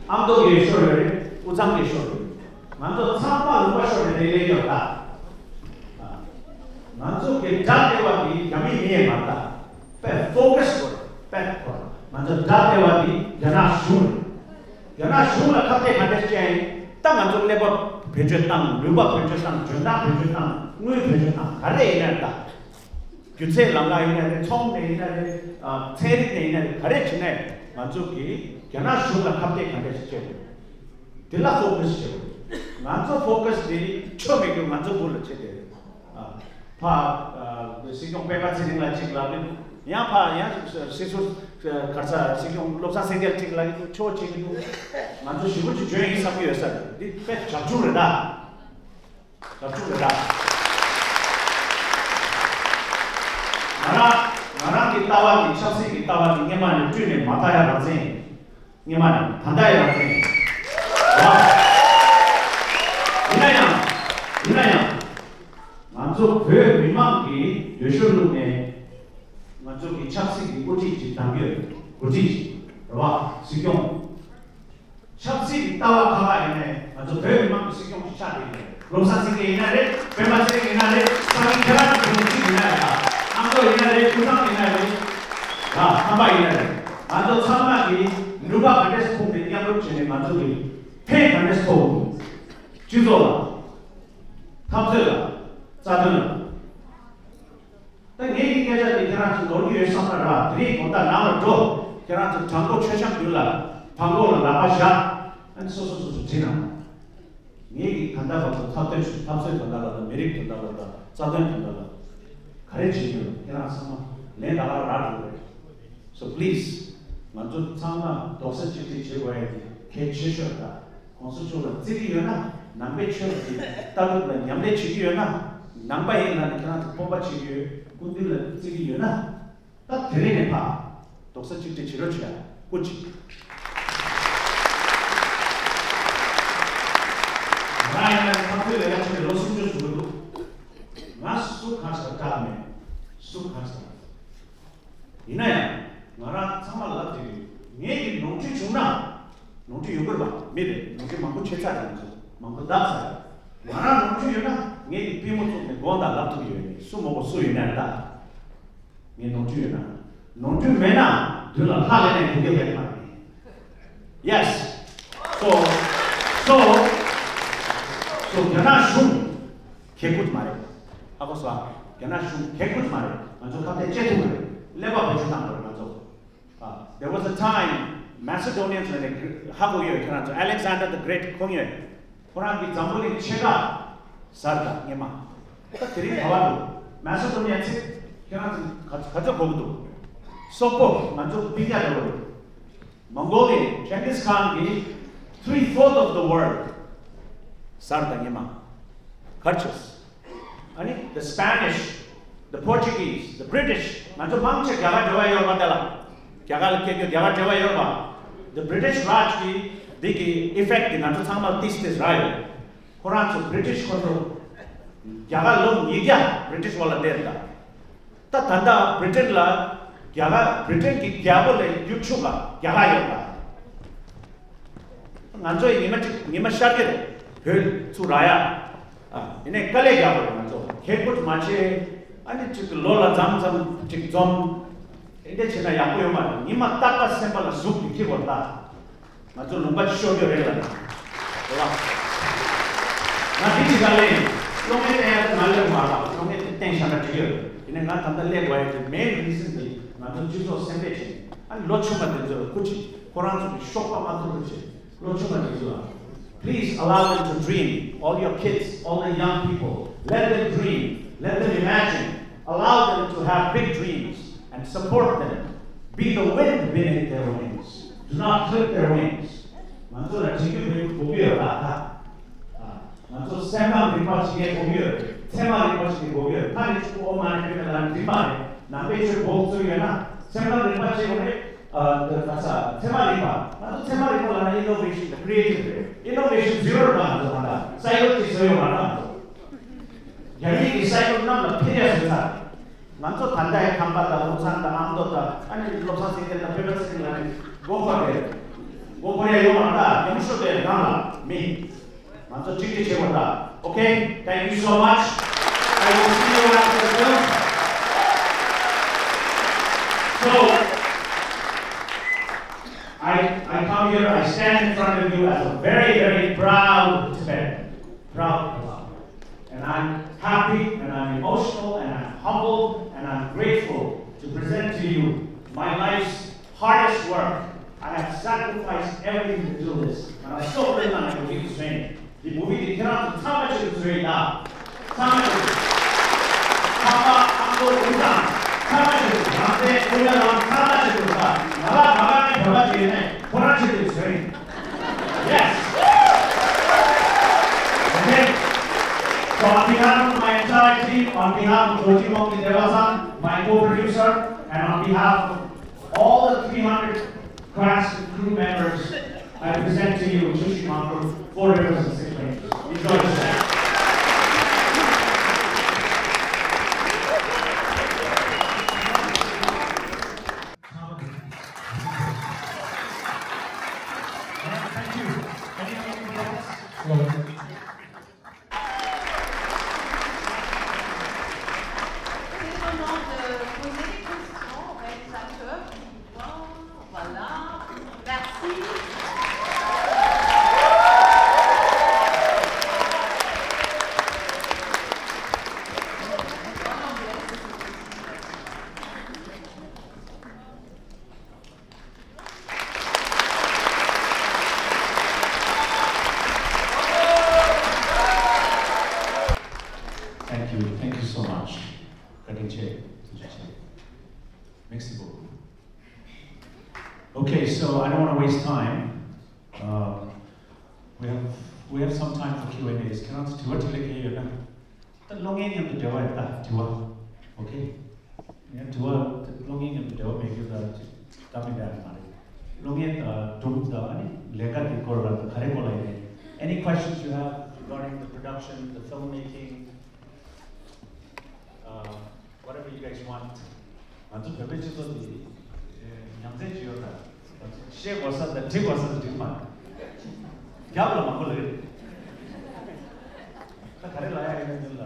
ཨ་མདོ་གི་ཤོར་ཡོད་རེད། དབུས་གཙང་གི་ཤོར་ཡོད་རེད། ང་ཚོ་ཚང་མ་ལུང་པ་ཤོར་ནས་དེ་སླེབས་ཡོད་ད། ང་ཚོ་གི་དགྲ་ལྟེ་བ་དེ་རྒྱ་མི་མི་ཡས་མ་རེད་ད། དཔེ་ཕོ་ཀ་སི་དགོས་རེད། དཔེ་ཁོ་ར་ང་ཚོ་དགྲ་ལྟེ་བ་དེ་རྒྱ་ནག་གཞུང་རེད། རྒྱ་ནག་གཞུང་ལ་ཁ་གཏད་ག་འདྲ་བྱས་ཡིན། ད་ང་ཚོ་ཀླད་པ་བེད་སྤྱོད་བཏང་། ལུས་པ་བེད་སྤྱོད་བཏང་། འཇོན་ཐང་བེད་སྤྱོད་བཏང་། དངུལ་བེད་སྤྱོད་བཏང་། ག་རེ་ཡིན་ན་རེད་ད། སྒྱུ་རྩལ་ལམ་ཁ་ཡིན་ན་རེད། ཚོང་ནས་ཡིན་ན་རེད། ཨ། ཚན་རིག་ནས་ཡིན་ན་རེད། ག་རེ་བྱེད་ནས་ང་ཚོ་གིས་རྒྱ་ནག་གཞུང་ལ་ཁ་གཏད་ག་འདྲ་ཞིག་བྱེད་དགོས། དེ་ལ་ཕོ་ཀ་སི་བྱེད་དགོས། ང་ཚོ་ཕོ་ཀ་སི་དེ་ཆོ་མེད་རྒྱུ་ང་ཚོ་བོད་ལ་བྱེད་དེ་རེད། ཨ། ཕ། ཨ། སྲིད་སྐྱོང་སྤེན་པ་ཚེ་རིང་ལ་གཅིག་ལབ་ཀྱི་འདུག། ཡང་ཕ་ཡང་སྲིད་ཟུར་ག་རེ་ཟེར། སྲིད་སྐྱོང་བློ་བཟང་སེང་གེར་གཅིག་ལབ་ཀྱི་འདུག། ཆོ་བྱེད་ཀྱི་འདུག། ང་ཚོ་ཞེ་པོ་ཅིག་འཇོན་ཡིན་བསམ་གྱི་ཡོད་ས་རེད། འདི་དཔེ་བྱབ་ཆུང་རེད་ད། བྱབ་ཆུང་རེད་ད། ང་རང་ང་རང་གི་ལྟ་བ་ནི། ཆབ་སྲིད་ཀྱི་ལྟ་བ་ནི་སྔོན་མ་ནས་བསྐྲུན་ནས་མ་ལྟ་ཡ་རང་བཙན་ཡིན། ངེས་མ་རེད། ད་ལྟ་ཡང་རེད། ཡིན་ན་ཡང་། ཡིན་ན་ཡང་། ང་ཚོ་བོད་མི་མང་གིས་འདོད་ཤོར་བླུགས་ནས། ང་ཚོ་གི་ཆབ་སྲིད་ཀྱི་འགོ་ཁྲིད་ཅིག་བདམས་ཡོད། འགོ་ཁྲིད་ཅིག་རེད་བ། སྲིད་སྐྱོང་། ཆབ་སྲིད་ཀྱི་ལྟ་བ་ཁག་ཁག་ཡིན་ནའི་ང་ཚོ་བོད་མི་མང་གི་སྲིད་སྐྱོང་ཞིག་ཆགས་བསྡད་ཡོད་རེད། བློ་བཟང་སེང་གེ་ཡིན་ན་རེད། སྤེན་པ་ཚེ་རིང་ཡིན་ན་རེད། སང་ཉིན་ཁྱེད་རང་གི་བུ་མོ་གཅིག་ཡིན་ན་རེད། ཨ་མདོ་ཡིན་ན་རེད། ཀུན་བཟང་ཡིན་ན་རེད། ལ་ཁམས་པ་ཡིན་ན་རེད། ང་ཚོ་ཚང་མ་གིས་ནུས་པ་ག་འདྲས་ཕུང་ནས་མཉམ་རུབ་བྱས་ནས་ང་ཚོ་གི་ཕན་ག་འདྲས་ཐོགས་དགོས། སྤྱི་ཚོགས་ལ། འཐབ་རྩོད་ལ། རྩ་དོན་ལ། ད་ངས་ཀྱི་སྐད་ཆ་འདི་ཁྱེད་རང་ཚོ་ནོར་གྱི་ཡོད་བསམ་ན་ར། དེ་རིང་དགོང་དག་ནང་ལ་འགྲོ། ཁྱེད་རང་ཚོ་དྲང་པོ་མཆོད་བཤམས་མདུན་ལ་བྲང་ཁོག་ལ་ལག་པ་བཞག་ཨ་ནི་སོ་སོ་སོ་སོ་བྲིས་གནང་། ངས་ཀྱི་ད་ལྟ་བར་དུ་འཐབ་རྩོད་འཐབ་རྩོད་དོན་དག་ལ་དང་མི་རིགས་དོན་དག་ལ་དང་རྩ་དོན་དོན་དག་ལ་ག་རེ་བྱེད་ཀྱི་ཡོད། ཁྱེད་རང་ཚང་མ་ལན་ད་ག་རག་འགྲོ་རེད། So please, ང་ཚོ་ཚང་མ་རྡོག་རྩ་གཅིག་སྒྲིལ་བྱེད་དགོས་ཡ་དེ་གལ་ཆེ་ཤོས་རེད། ད་༸གོང་ས་མཆོག་ལ་བརྩི་གི་ཡོད་ན། ནང་པའི་ཆོས་ཀྱི་ལྟ་གྲུབ་ལ་ཉམས་ལེན་བྱེད་ཀྱི་ཡོད་ན། ནང་པ་ཡིན་ལབ་ནས་ཁྱེད་རང་ཚོ་སྤོབས་པ་བྱེད་ཀྱི་ཡོད། སྐུ་མདུན་ལ་བརྩི་གི་ཡོད་ན། ད་དེ་རིང་ནས་ཕར་རྡོག་རྩ་གཅིག་སྒྲིལ་བྱེད་རོགས་བྱེད་ཡ། སྐུ་མཁྱེན། ང་ཡིན་ན་འཐབ་རྩོད་ལས་ཀ་བྱེད་པའི་ལོ་སུམ་ཅུ་ཟིན་གྱི་འདུག་ང་སུ་གང་ཞིག་ལ་སྐྲག་མེད། སུ་གང་ཞིག་ལ། ཡིན་ན་ཡང་། ང་རང་ཚང་མ་ལ་ལབ་བསྡད་ཡོད། ངེད་ཀྱི་ནོར་འཁྲུལ་བྱུང་ན། ནོར་འཁྲུལ་ཡོང་གི་རེད་པ། མི་རེད། ནོར་འཁྲུལ་མང་པོ་བྱས་ཚར་རེད། ང་ཚོ་མང་པོ་བརྡབས་ཚར་རེད། ང་རང་ནོར་འཁྲུལ་ཡོད་ན་ངེད་ཀྱི་པུས་མོ་བཙུགས་ནས་དགོངས་དག་ལབ་ཐུབ་ཀྱི་ཡོད་ནི། སུ་མོ་གོ་སུ་ཡིན་ནའི་ད། ངའི་ནོར་འཁྲུལ་ཡོད་ན། ནོར་འཁྲུལ་མེད་ན་མདུན་ལ་ལྷ་ལས་ནས་གུག་ཡ་ཡོད་མ་རེད། Yes. So, so, so རྒྱ་ནག་གཞུང་གལ་དགོས་མ་རེད། ཧ་གོ་སོང་ཨ། རྒྱ་ནག་གཞུང་གལ་དགོས་མ་རེད། ང་ཚོ་ཁ་གཏད་བཅད་ཐུབ་མ་རེད། ཀླད་པ་བེད་སྤྱོད་གནང་དགོས་རེད་ང་ཚོ། ཨ། There was a time Macedonians ལ་ནས་ཧ་གོ་ཡོད། ཁྱེད་རང་ཚོ་Alexander the Great ཁོང་ཡོད། ཁོ་རང་གིས་འཛམ་བུ་གླིང་ཕྱེད་ཀ་ཟ་རེད་ད་སྔོན་མ། ད་དེ་རིང་ག་པར་འདུག Macedonia ཚིག་ཁྱེད་རང་ཚོ་ག་ག་ཚོད་གོ་གི་འདུག་སོག་པོ་ང་ཚོ་སྤུན་ཀྱག་འདྲ་བོ་རེད། Mongolian Genghis Khan གིས་three fourth of the world ཟ་རེད་ད་སྔོན་མ། གར་ཆོས། ཨ་ནི་the Spanish, the Portuguese, the British ང་ཚོ་མང་ཆེ་རྒྱ་གར་འབྲེལ་བ་ཡོད་པ་དེ་ལ། རྒྱ་གར་ལ་སྐད་རྒྱག་རྒྱ་གར་འབྲེལ་བ་ཡོད་པ། The British Raj གི་འདི་གི་effect དེ་ང་ཚོ་ཚང་མར་ཏིས་ཏིས་རག་ཡོད། ཁོ་རང་ཚོ་British ཁོ་ཚོ་རྒྱ་གར་ལོ་ཉིས་བརྒྱ་British འོག་ལ་བསྡད་རེད་ད། ད་ད་ལྟ་Britain ལ་རྒྱ་གར་Britain གི་རྒྱལ་པོ་ལས་རྒྱུག་ཆུག་ལ་རྒྱ་གར་ཡོད་ལ། ང་ཚོ་ཡི་ཉི་མ་གཅིག་ཉི་མ་ཤར་གྱི་རེད། བོད་ཚུར་རག་ཡ། ཨ་ཡིན་ནའི་དཀའ་ལས་རྒྱག་དགོས་རེད་ང་ཚོ་ཁེ་ཁུར་མ་བྱེད། ཨ་ནི་གཅིག་གི་ལོ་ལ་མཚམས་མཚམས་གཅིག་འཛོམས། དེ་འདྲ་བྱས་ན་ཡག་པོ་ཡོད་མ་རེད། ཉི་མ་རྟག་པ་སེམས་པ་ལ་ཟུག་གི་འཁྱེར་དགོས་རེད་ད། ང་ཚོ་ལུང་པ་ཤོར་ཡོད་རེད་ལ། རེད་བ། ང་འདི་ཅི་ག་ལས་ཡིན། སློབ་གཉེར་བསྟན་ཡག་ང་སླེབས་མ་རེད། སློབ་གཉེར་དེ་བསྟན་བཞག་ན་འགྲིག་ཡོད། ཡིན་ནའི་ང་ད་ལྟ་སླེབས་དགོས་ཡག་གི་main reason དེ་ང་ཚོ་སྤྱི་ཚོགས་སེམས་ཁྲལ་བྱས་ནས་ཨ་ནི་ལོ་ཆུང་བ་དེ་ཚོ་ལ་སྐུ་མཁྱེན། ཁོ་རང་ཚོ་གི་གཤོག་པ་མ་ཐུབ་པ་བྱས། ལོ་ཆུང་བ་དེ་ཚོ་ལ། Please allow them to dream. All your kids, all the young people, let them dream, let them imagine. Allow them to have big dreams and support them. Be the wind beneath their wings. Do not clip their wings. ང་ཚོ་ལ་དྲན་རྒྱུ་མེད་པའི་གོ་གི་ཡོད་ལ་ད། ང་ཚོ་སེམས་ཁམས་རིག་པ་ཞིག་གི་དགོས་ཀྱི་ཡོད་རེད། ཚད་མ་རིག་པ་ཞིག་གི་དགོས་ཀྱི་ཡོད་རེད། ད་ནི་ཕྲུ་གུ་ཨོཾ་མ་ཎི་པདྨེ་ལ་འགྲིག་མ་རེད། ནང་པའི་ཆོས་འབོག་ཚུལ་ཡོད་ན་སེམས་ཁམས་རིག་པ་ཞིག་དགོས་རེད། ཨ་ད་ཚ་ཚད་མ་རིག་པ། ང་ཚོ་ཚད་མ་རིག་པ་ལ་ནི་innovation དང་creative རེད། Innovation zero རེད་ང་ཚོ་ད་ལྟ་cycle གཅིག་བཟོས་ཡོད་མ་རེད་ང་ཚོ། རྒྱ་མིའི་གི་cycle གནམ་ལ་འཕུར་ཡ་བཟོས་ཚར། ང་ཚོ་ད་ལྟའི་ཁམས་པ་དང་ཀུན་བཟང་དང་ཨ་མདོ་དང་ཨ་ནི་བློ་བཟང་སེང་གེ་དང་སྤེན་པ་ཚེ་རིང་ལ་ནི་མགོ་འཁོར་རེད། མགོ་འཁོར་ཡ་ཡོད་མ་རེད་ད། ཉམས་ཤོར་བའི་ནང་ལ་མི། ང་ཚོ་གཅིག་སྒྲིལ་བྱེད་དགོས་ད། Okay, thank you so much. I will see you after the film. So, I, I come here, I stand in front of you as a very, very proud Tibetan. Proud Tibetan. And I'm happy, and I'm emotional, and I'm humbled, and I'm grateful to present to you my life's hardest work. I have sacrificed everything to do this, and I'm so grateful I can do this training. འདི་movie འདི་ཁྱེད་རང་ཚོ་ཚང་མ་ཆེད་དུ་བཟོས་ཡིན་ད། ཚང་མ་ཆེད་དུ། ཁམས་པ་ཨ་མདོ་ཀུན་བཟང་ཚང་མ་ཆེད་དུ། རང་བཙན་ཀུན་ལ་རང་ཚང་མ་ཆེད་དུ་ད། ང་ལ་ང་ལ་ནས་བོད་པ་ཅིག་ཡོད་ནས་ཁོ་རང་ཆེད་དུ་བཟོས་ཡིན། Yes. Okay. So on behalf of my entire team, on behalf of Dorji Mongdi Devasan, my co-producer, and on behalf of all the three hundred Cast and crew members, I present to you Chushi Mangkuk, Four Rivers and Six Ranges. Enjoy the show. All right, thank you. Any, anybody else? Hello. C'est le moment de poser des questions aux réalisateurs qui vont, voilà. Merci. Thank you. Thank you so much. Ka ding che, tu che che. Merci beaucoup. Okay, so I don't want to waste time. Uh, we have we have some time for Q and A's. Can I ask you what you like here? ད་གློག་བརྙན་མཉམ་དུ་འབྲེལ་བ་ཡོད་ད་དྲི་བ། Okay. ངས་དྲི་བ་དེ་གློག་བརྙན་མཉམ་དུ་འབྲེལ་བ་མེད་རྒྱུ་ད་ཅིག་བདག་མི་འདྲ་མ་རེད། གློག་བརྙན་དང་སྒྲུང་དང་ཨ་ནི་ལས་ཀ་དེ་སྐོར་ལ་ག་རེ་སྐོར་ལ་ཡིན་ནའི། Any questions you have regarding the production, the filmmaking, uh, whatever you guys want. ང་ཚོ་བོད་པའི་སྤྱི་ཚོགས་འདི་ཉམས་ཚད་ཅིག་ཡོད་ད། བཤད་དགོས་ས་དང་འབྲི་དགོས་ས་དང་འགྲིག་མ་རེད། རྒྱབ་ལ་མང་པོ་ལ་རེད། ད་ག་རེ་ལ་ཡ་ཡིན་ན་འདི་ལ།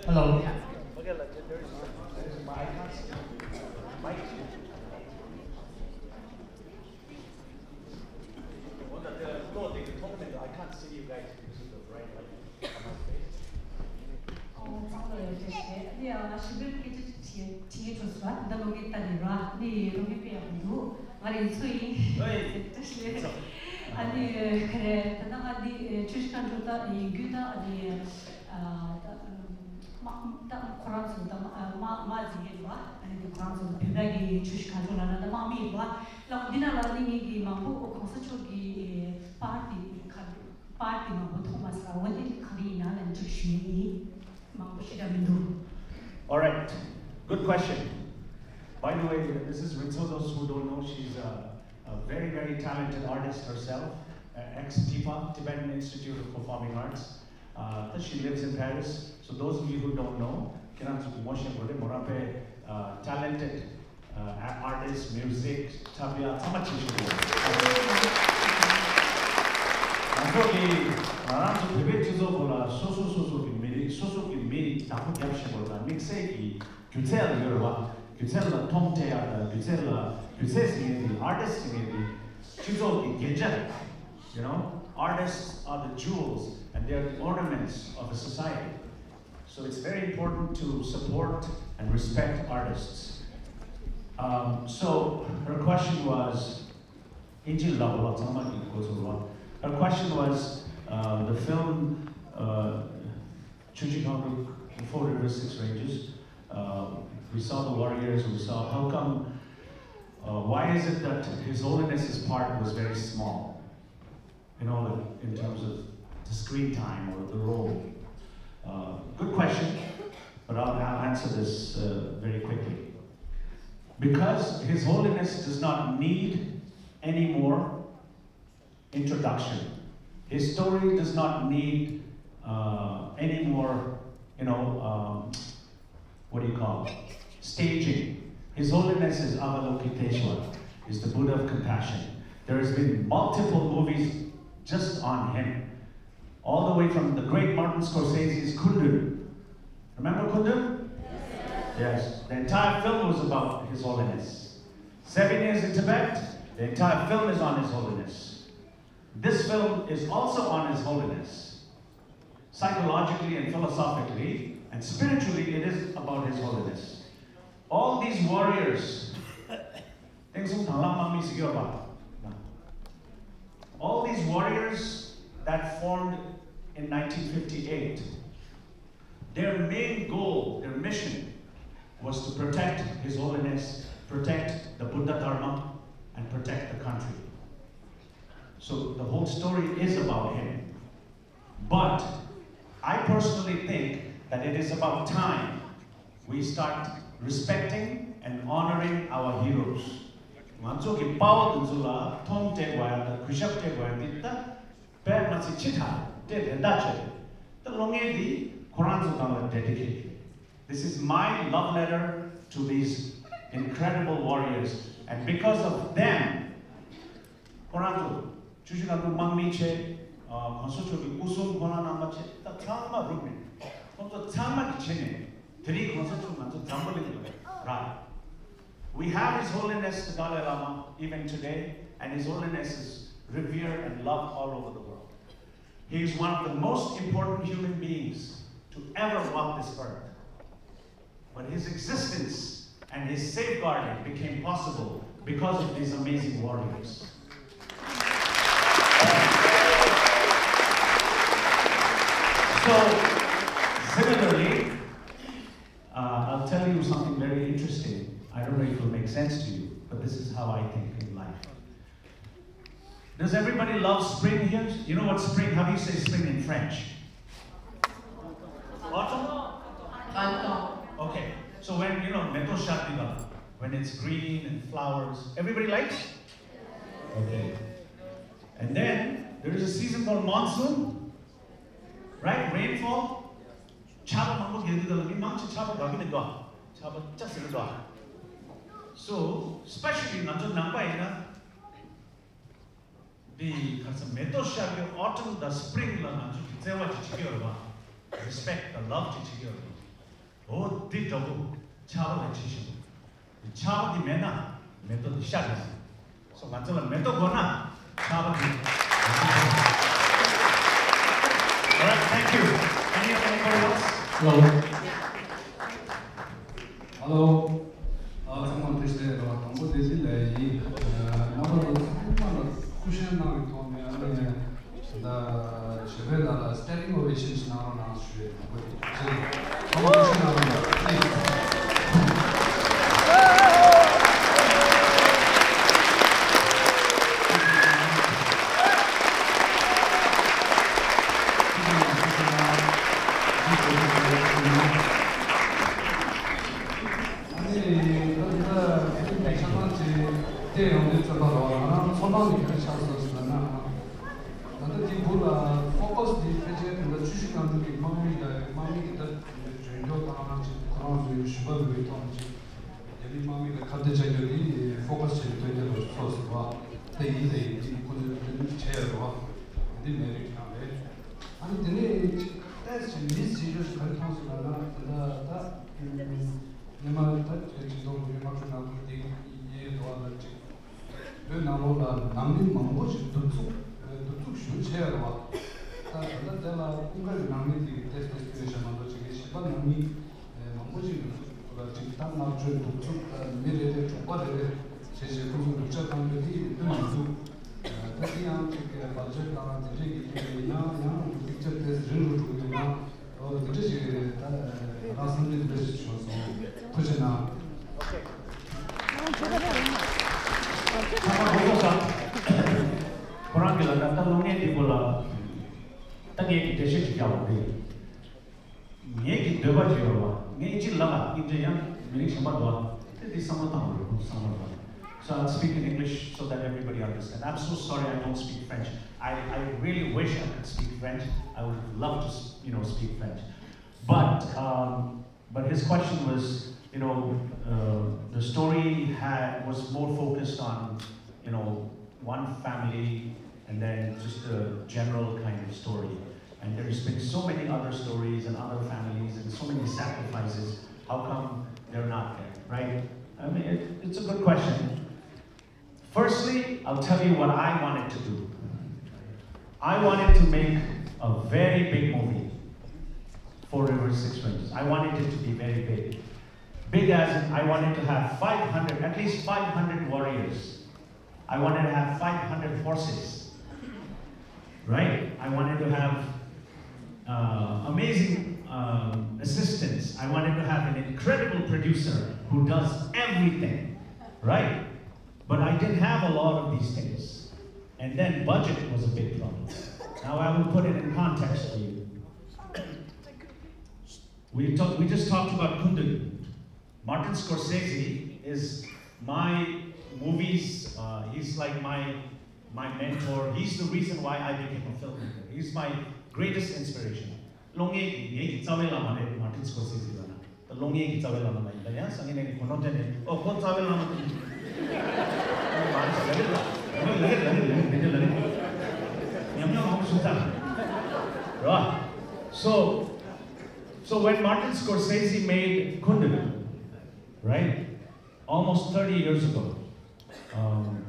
Hello. ཨོ་ཚང་མ་ལ་བཀྲ་ཤིས་བདེ་ལེགས། ཨ་ནི་ང་ཞིབ་པོའི་སྐད་ཆ་དྲིས་དྲིས་དྲིས་འགྲོ་སོང་ར། ད་ལོ་ངས་ལྟ་ནི་ར་ནི་ལོ་ངས་དཔེ་ཡག་པོ་འདུག་ང་རེ་ཚོ་ཡིན། བཀྲ་ཤིས་བདེ་ལེགས། ཨ་ནི་ག་རེ་ད་ལྟ་ང་འདི་ཆུ་བཞི་སྒང་དྲུག་ད་ཡིན་རྒྱུ་ད་ཨ་ནི་ད་མ་ད་ཁོ་རང་ཚོ་ད་མ་མ་མ་ཟིན་ཡིན་པ། ཨ་ནི་ཁོ་རང་ཚོ་བོད་པ་གི་ཆུ་བཞི་སྒང་དྲུག་ལ་ན་ད་དམག་མི་ཡིན་པ། ལ་འདི་ན་ལ་ནི་ངེད་ཀྱི་མང་པོ་ཨོ་གོང་ས་མཆོག་གི་པར་དེ་ཁ་པར་དེ་མང་པོ་མཐོང་མ་སོང་། འོ་དེ་ག་རེ་ཡིན་ན་ལ་འདྲི་ཞུ་ཡིན། མང་པོ་ཞེ་དྲག་མི་འདུག All right. Good question. By the way, this is Rinso. Those who don't know, she's a, a very, very talented artist herself, uh, ex-TIPA, Tibetan Institute of Performing Arts. Uh, she lives in Paris. So those of you who don't know, ཁྱེད་རང་ཚོ་གི་ངོ་ཤེས་དགོས་རེད། མོ་རང་དཔེ་uh, talented, uh, artist, music, tabla ཚང་མ་བྱེད་ཤེས་ཡོད། ང་ཚོ་གི་ང་རང་ཚོ་བོད་པའི་སྤྱི་ཚོགས་སྐོར་ལ་སོ་སོ་སོ་སོ་གི་མི་རིགས་སོ་སོ་གི་མི་རིགས་བདག་པོ་རྒྱབ་ཤེས་དགོས་ལ། དམིགས་བསལ་གྱི་སྒྱུ་རྩལ་ལ་ཡོད་རེད་བ། སྒྱུ་རྩལ་ལ་མཐོང་སྤྲད་ཡག་དང་། སྒྱུ་རྩལ་ལ་སྒྱུ་རྩལ་ཟེར་མཁན་དེ། artist ཟེར་མཁན་དེ་སྤྱི་ཚོགས་ཀྱི་རྒྱན་ཆ་རེད། You know, artists are the jewels and they are the ornaments of a society. So it's very important to support and respect artists. Um, so her question was, ཨིན་ཇི་ལ་ལབ་པ་ལ་ཚང་མ་གི་གོ་ཚོར་བ། Her question was, uh, the film, uh, Chuchi Kangduk, Four Rivers, Six Ranges. Uh, we saw the warriors, we saw how come, uh, why is it that His Holiness's part was very small? In all the, in terms of the screen time or the role? Uh, good question, but I'll, I'll answer this uh, very quickly. Because His Holiness does not need any more introduction, his story does not need uh, any more, you know, um, what do you call it? Staging. His Holiness is Avalokiteshvara, is the Buddha of compassion. There has been multiple movies just on him, all the way from the great Martin Scorsese's Kundun. Remember Kundun? Yes. The entire film was about His Holiness. Seven Years in Tibet, the entire film is on His Holiness. This film is also on His Holiness. Psychologically and philosophically and spiritually, it is about His Holiness. All these warriors, things in Thalam Mami Sigyoba. All these warriors that formed in nineteen fifty-eight, their main goal, their mission, was to protect His Holiness, protect the Buddha Dharma, and protect the country. So the whole story is about him. But I personally think that it is about time we start respecting and honoring our heroes. ང་ཚོ་གི་དཔའ་བོ་དེ་ཚོ་ལ་མཐོང་སྤྲད་དགོས་ཡ་དང་གུས་ཞབས་སྤྲད་དགོས་ཡ་འདི་ད་དཔེ་མ་ཚད་ཕྱི་དྲགས་སྤྲད་རེ་ད་བྱས། ད་སློབ་གཉེར་འདི་ཁོ་རང་ཚོ་སྒང་ལ་ཌེ་ཌི་ཀེ་ཊི། This is my love letter to these incredible warriors, and because of them, ཁོ་རང་ཚོ་ཆུ་བཞི་སྒང་དྲུག་དམག་མི་བྱས། ཨ། གོང་ས་མཆོག་གི་སྐུ་སྲུང་ཁོ་རང་རྣམ་པ་བྱས། ད་ཚང་མ་རུབ་ནས་ཁོང་ཚོ་ཚང་མ་གི་བྱས་ནས་དེ་རིང་གོང་ས་མཆོག་ང་ཚོ་འཛམ་བུ་གླིང་ལ་རག We have His Holiness the Dalai Lama even today, and His Holiness is revered and loved all over the world. He is one of the most important human beings to ever walk this earth. But his existence and his safeguarding became possible because of these amazing warriors. So, similarly, uh, I'll tell you something very interesting. I don't know if it will make sense to you, but this is how I think in life. Does everybody love spring here? You know what spring, how do you say spring in French? Autumn? Printemps. Okay. So when, you know, མེ་ཏོག་ཤར་དུས་ལ། When it's green and flowers, everybody likes? Okay. And then there is a season called monsoon, right? Rainfall. ཆར་པ་མང་པོ་རྒྱག་དུས་ལ་མི་མང་ཆེ་ཆར་པ་དགའ་གི་མི་འདུག་ཆར་པ་ཅག་ཟེར་གི་འདུག So, especially ང་ཚོ་ནང་པ་ཡིན་ན། འདི་ཁ་སང་མེ་ཏོག་ཤར་བའི་autumn དང་spring ལ་ང་ཚོ་གི་བརྩེ་བ་ཅིག་བྱེད་ཀྱི་ཡོད་རེད་པ། Respect དང་love ཅིག་བྱེད་ཀྱི་ཡོད་རེད་པ། འོ་འདི་འདྲ་པོ་ཆར་པ་ལ་བྱེད་བཞིན་པ། ཆར་པ་འདི་མེད་ན་མེ་ཏོག་འདི་ཤར་མི་སྲིད། སོ་ང་ཚོ་ལ་མེ་ཏོག་དགོས་ན་ཆར་པ་འདི། Alright, thank you. Any, anybody else? Hello. Hello. ཨ། ཚང་མ་བཀྲ་ཤིས་བདེ་ལེགས། དང་པོ་བདེ་སྐྱིད་ལེགས་ཡིན། རྣམ་པ་ཚོ་ཚང་མ་ལ་སྐུ་བཞེངས་གནང་བའི་ཐོག་ནས་ཨ་ནི་ད་ཞོགས་པའི་ནང་ལ་standing ovation ཞིག་གནང་རོགས་གནང་ཞུ་ཡས། དང་པོ་དེ་ཚང་མ་སྐུ་བཞེངས་གནང་རོགས་གནང་། ཨ་ནི་ད་ལྟ་དེ་ཆ་ཚང་བྱས་བལྟས་ཡོང་དུས་ཙམ་པ་ལ་ང་རང་ཚོར་སྣང་དེ་ག་རེ་ཆགས་སོང་ཟེར་ན། ད་ལྟ་དེ་བུ་ལ་focus དེ་ཕལ་ཆེར་ད་ལྟ་ཆུ་བཞི་སྒང་དྲུག་གི་དམག་མི་ལ་དམག་མི་གི་ད་འཇོན་སྐྱོར་དང་ཅིག་ཁོ་རང་ཚོའི་ཞུམ་པ་མེད་པའི་ཐོག་ནས་ཅིག་རྒྱ་མི་དམག་མི་ལ་ཁ་གཏད་བཅག་རྒྱུ་དེ་focus བྱས་ནས་སྟོན་རྒྱུ་ལ་ཚོགས་ཟེར་བ་དེ་ཡིན་ལ་ཡིན་དེ་ཁོ་ཚོས་སྟོན་བྱས་ཡོད་རེད་བ། དེ་མེད་རིགས་ཀྱང་རེད། ཨ་ནི་དེ་ནས་ཅིག་ཏེས་ཅིག་མིས་བྱེད་རྒྱུ་ཞིག་ག་རེ་མཐོང་སོང་ལབ་ན། དེ་འདྲ་ད་སྔོན་མ་ད་དེ་ཅིག་ཏོག་དབུས་དམག་འཁྲུག་ནང་ཁུལ་དེ་ཡིན་འདུག་བ། ལ་ཅིག་བོད་ནང་ལོགས་ལ་ནང་མི་མང་པོ་ཞིག་གདུག་རྩུབ་གདུག་རྩུབ་ཞེ་པོ་ཆེ་ཡོད་རེད་བ། ད་ད་ལྟ་དེ་ལ་ཀུན་དགའ་གི་ནང་མི་དེ་ཏེས་ཏེས་སྐྱོན་བྱས་མ་གཏོགས་ཅིག་གི་གཞན་པ་ནང་མི་མང་པོ་ཞིག་གིས་ཅིག་ལ་ཅིག་ད་མནར་གཅོད་གདུག་རྩུབ་ད་མི་རེ་རེ་འཕྲོག་པ་རེ་རེ་བྱས་བྱས་ཁོ་ཚོ་རྒྱུག་ཆ་བཏང་རྒྱུ་དེ་ཡིན་དོན་མི་འདུག་ད་དེ་ཡང་ཅིག་བར་ཆད་དང་དེ་འདྲས་ཀྱི་ཡིན་ཡང་ཡང་ལེགས་ཆ་དེ་རིང་རུ་འགྲོ་གི་ཡོད་ན། ཨོ་དེ་འདྲ་ཞིག་རེད། ད་ང་བསམ་ཚུལ་དེ་འདྲ་ཞིག་བྱུང་སོང་། ཐུགས་རྗེ་གནང་། ཚང་མ་དགོངས་པ་ས། ཁོ་རང་གིས་ལབ་ན་ད་གློག་བརྙན་འདི་སྐོར་ལ་ད་ངས་ཀྱི་འགྲེལ་བཤད་ཅིག་རྒྱག་དགོས་རེད། ངེད་ཀྱི་འདོད་པ་ཅིག་ཡོད་རེད་བ། ངས་ཅིག་ལབ་པ་དབྱིན་ཇི་ཡང་མི་རིགས་གཞན་པ་འདུག་བ། དེ་འདི་བསམ་བློ་བཏང་དགོས་རེད། ཁོང་ཚོ་བསམ་བློ་བཏང་། So I'll speak in English so that everybody understand. I'm so sorry I don't speak French. I, I really wish I could speak French. I would love to, you know, speak French. But, um, but his question was, you know, uh, the story had, was more focused on, you know, one family and then just a general kind of story. And there's been so many other stories and other families and so many sacrifices. How come they're not there, right? I mean, it, it's a good question. Firstly, I'll tell you what I wanted to do. I wanted to make a very big movie for River Six Ranges. I wanted it to be very big. Big as in, I wanted to have five hundred, at least five hundred warriors. I wanted to have five hundred horses, right? I wanted to have uh, amazing um, assistants. I wanted to have an incredible producer who does everything, right? But I didn't have a lot of these things. And then budget was a big problem. Now I will put it in context for you. We, talk, we just talked about Kundun. Martin Scorsese is my movies. Uh, he's like my my mentor. He's the reason why I became a filmmaker. He's my greatest inspiration. གློག་བརྙན་གྱི་ངེད་ཀྱི་རྩ་བའི་བླ་མ་རེད། Martin Scorsese ལབ་ན། ད་གློག་བརྙན་གྱི་རྩ་བའི་བླ་མ་ལ་ཡིན་ད་ཡང་སང་ཉིན་ནས་གོ་ནོར་སྤྲད་ནས། ཨོ་ཁོ་རྩ་བའི་བླ་མ་དེ་ཡིན། ཨོ་མ་རེད་ལ་རེད་ལ་རེད་ལ་རེད་ལ་རེད་ལ་རེད། ཉམས་མྱོང་མང་པོ་བྱུང་ཚར་རེད་བ། So, so when Martin Scorsese made Kundun, right, almost thirty years ago, um,